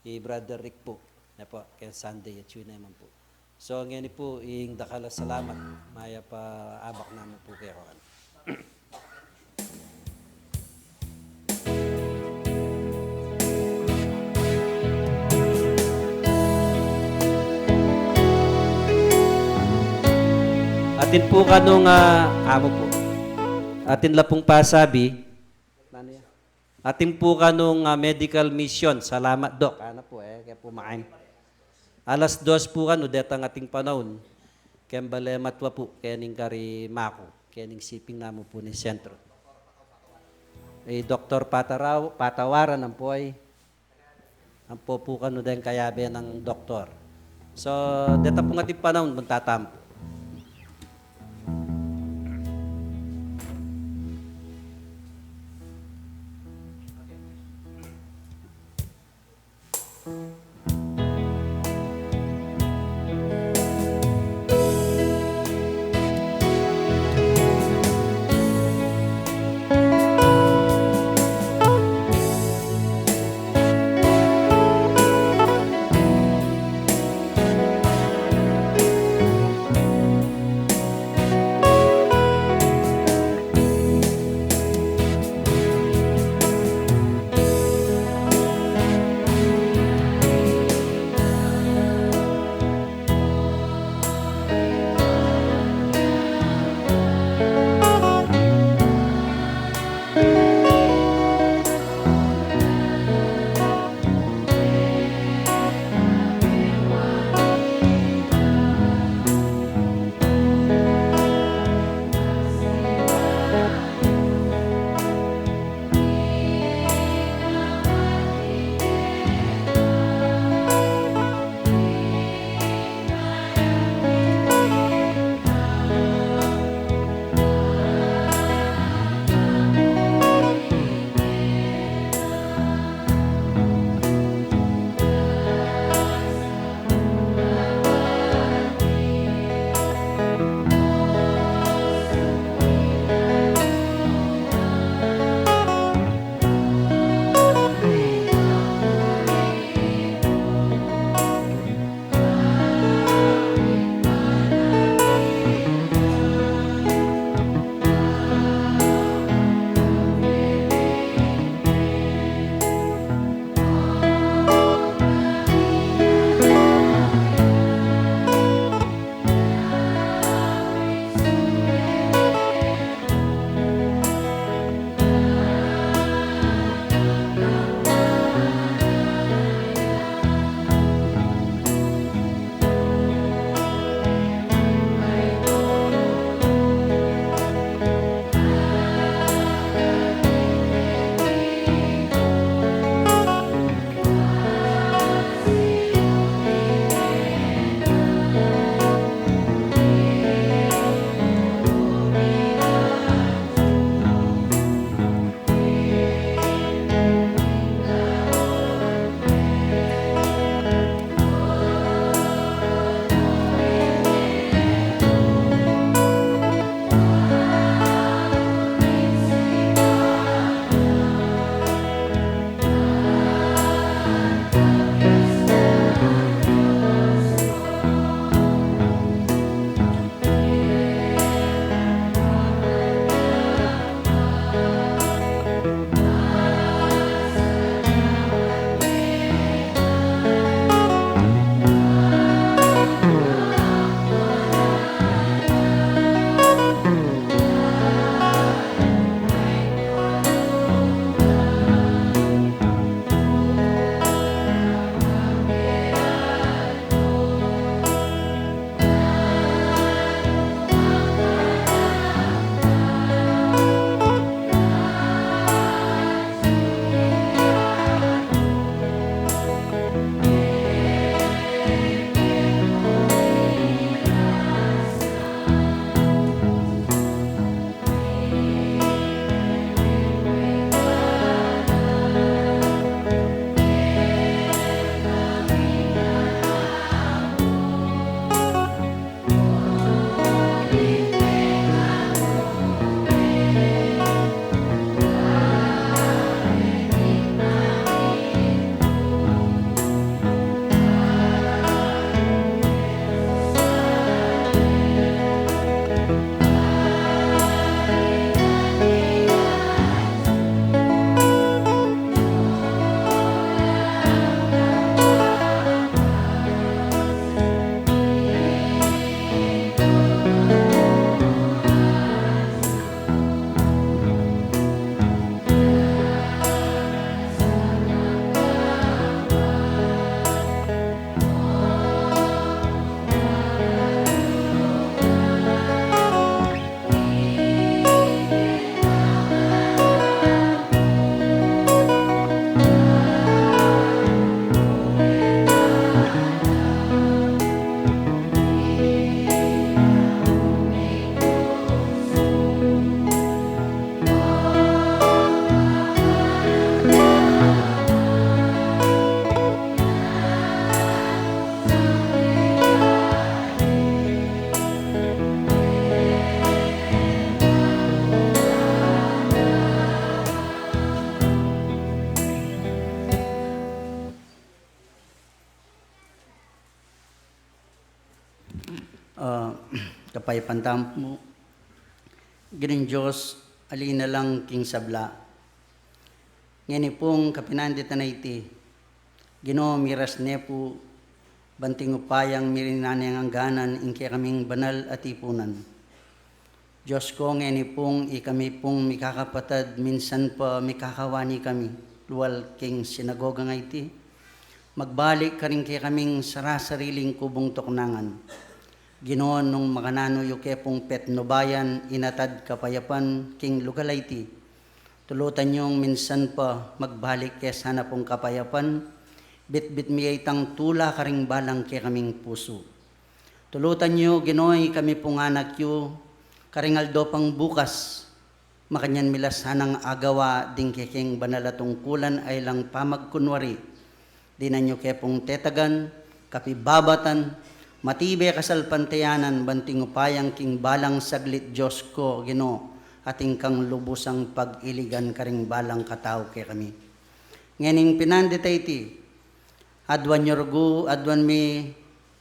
I Brother Rick pu, ne pu, keng Sunday, atyu ne man pu. So, ngeni pu, ing dakal a salamat, mayap a abak namu pu kekayu. Atin pu kanung, ah, amu pu. Atin la pung pasabi. Nanu ya? Atin pu kanung, ah, medical mission. Salamat, Doc. Ana pu, e ke pu main. Alas dos pu kanu detang ating panaun. Keng bale Matua pu, kening kari Maku, kening siping namu pu ning sentro. I Doktor Pataraw-, Patawaran ampo i, ampo pu kanu deng kayabe nang doktor. So, deta pung ating panaun, punta tamu pu. Ah, kapayapan tamu pu. Ginu Dios, ali na lang king sabla. Ngeni pung kapinanditan a iti, Ginu, miras ne pu, banting upayang mirinan ne ning angganan ing kekaming banal a tipunan. Dios ku, ngeni pung ikami pung mikakapatad, minsan pa mikakawani kami, lual king sinagoga a iti, magbalik karing kekaming sarasariling kubung tuknangan. Ginu, nung makananu yu ke pung petnubayan, inatad kapayapan king lugal a iti, tulutan yung minsan pa magbalik ke sana pung kapayapan, bitbit mi ya itang tula karing balang kekaming pusu. Tulutan yu, Ginu, ikami pung anak yu, karing aldo pang bukas, makanyan mi la sanang agawa ding kekeng banal a tungkulan a ilang pamagkunwari. Dinan yu ke pung tetagan, kapibabatan, matibe kasalpantayanan, banting upayang king balang saglit, Dios ku, Ginu, atin kang lubusang pag-iligan karing balang katau kekami. Ngening pinandit a iti, aduan yu rugu, aduan mi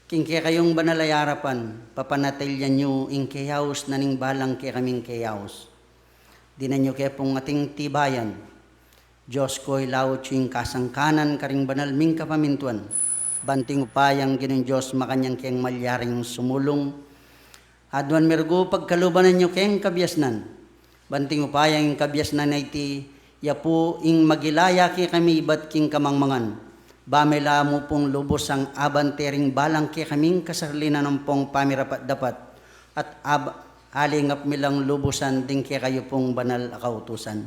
king kekayung banal a arapan, papanatilian yu ing keyaus na ning balang kekaming keyaus. Dinan yu ke pung ating tibayan. Dios ku, ilaut yu ing kasangkanan karing banal ming kapamintuan. Banting upayang Ginung Dios makanyan keng malyaring sumulung. Aduan mi rugu pagkaluban yu keng kabiasnan. Banting upayang ing kabiasnan a iti, ya pu ing magilaya kekami ibat king kamangmangan. Ba mi la mu pung lubusang abante ring balang kekaming kasarlinan ampong pamirapat-dapat, at ab-, alingap mi lang lubusan ding kekayu pung banal a kautusan.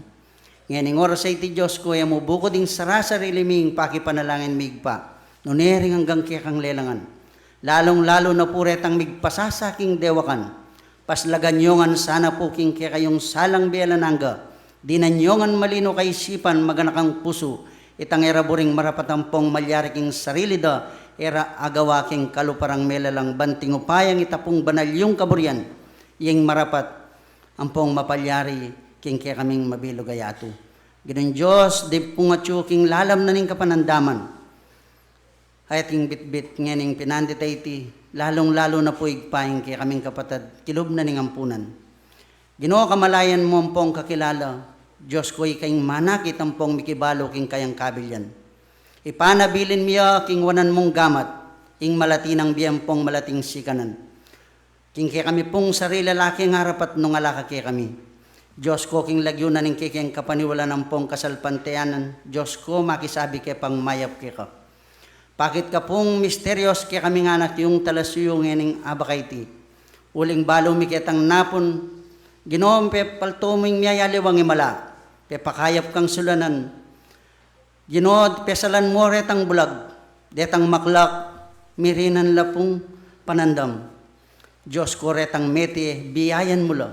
Ngening oras a iti, Dios ku, e mu bukud ing sarasarili ming pakipanalangin, Ibpa, nune ring anggang kekang lelangan. Lalung-lalu na pu retang migpasasa king dewakan. Paslagan yu ngan sana pu king kekayung salang bie alang angga. Dinan yu ngan malino kaisipan, maganakang pusu, itang e ra buring marapat ampong malyari king sarili da, e ra agawa king kalupa rang melalang, banting upayang ita pung banal yung kaburian, ing marapat ampong mapalyari king kekaming mabilug a yatu. Ginung Dios, dipung atyu king lalam na ning kapanandaman. Ay ating bitbit ngening pinandit a iti, lalung-lalu na pu Ibpa ing kekaming kapatad kilub na ning ampunan. Ginu, kamalayan mu ampong kakilala, Dios ku, ika ing manakit ampong mikibalu king kayang kabilian. Ipanabilin mi ya king wanan mung gamat, ing malati nang bie ampong malating sikanan. King kekami pung sarili la keng arapat nung ala ka kekami. Dios ku, king lagyu na ning kekeng kapaniwalan ampong kasalpantayanan, Dios ku, makisabi ke pang mayap keka. Pakit ka pung misterios kekaming anak yung talasuyu ngening abak a iti. Uling balu mi ketang napun, Ginu, pepaltu ming miyayaliwang imala, pepakayap kang sulanan, Ginu, pesalan mu retang bulag, detang maklak, mirinan la pung panandam. Dios ku, retang mete, biayan mu la.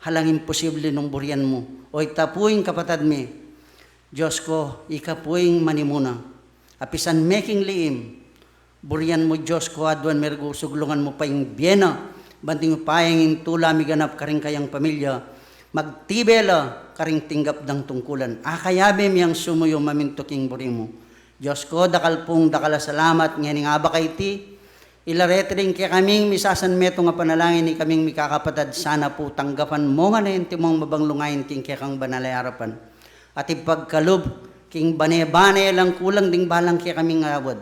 Alang imposible nung burian mu. O ita pu ing kapatad mi. Dios ku, ika pu ing manimuna. Apisan me king liim. Burian mu, Dios ku, aduan mi rugu, suglungan mu pa ing bie na, banting upayang ing tula miganap karing kayang pamilya, magtibe la karing tinggap dang tungkulan. Akayabe mi yang sumuyu mamintu king buri mu. Dios ku, dakal pung dakal a salamat ngening abak a iti, ila reti ring kekaming misasanmetung a panalangin, ikaming mikakapatad, sana pu tanggapan mu ngan e antimong mabanglung ain king kekang banal a arapan. At ipagkalub king bane-bane lang kulang ding balang kekaming awad.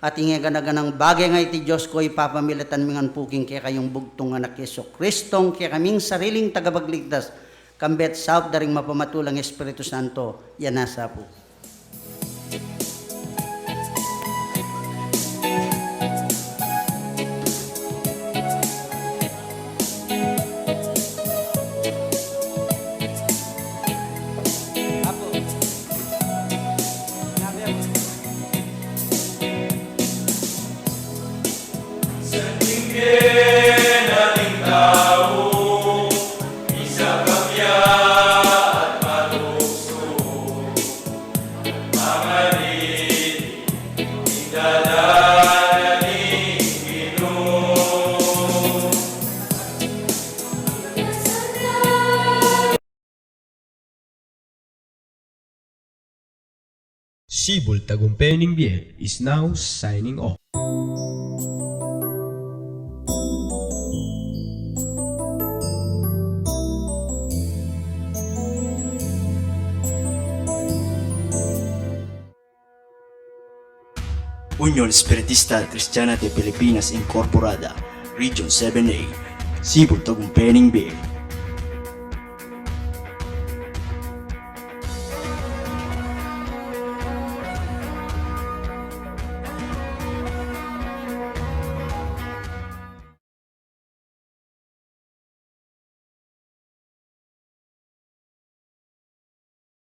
At ing e gana-ganang bage a iti, Dios ku, ipapamilatan mi ngan pu king kekayung bugtung anak Jesucristong kekaming sariling tagapagligtas, kambe at saup da ring mapamatulang Espiritu Santo, ya nasa pu. Sibul Tagumpay ning Bie is now signing off. Union Espiritista Kristiana de Pilipinas Incorporada, Region seven A, Cebu, Tagumpay, Benguet.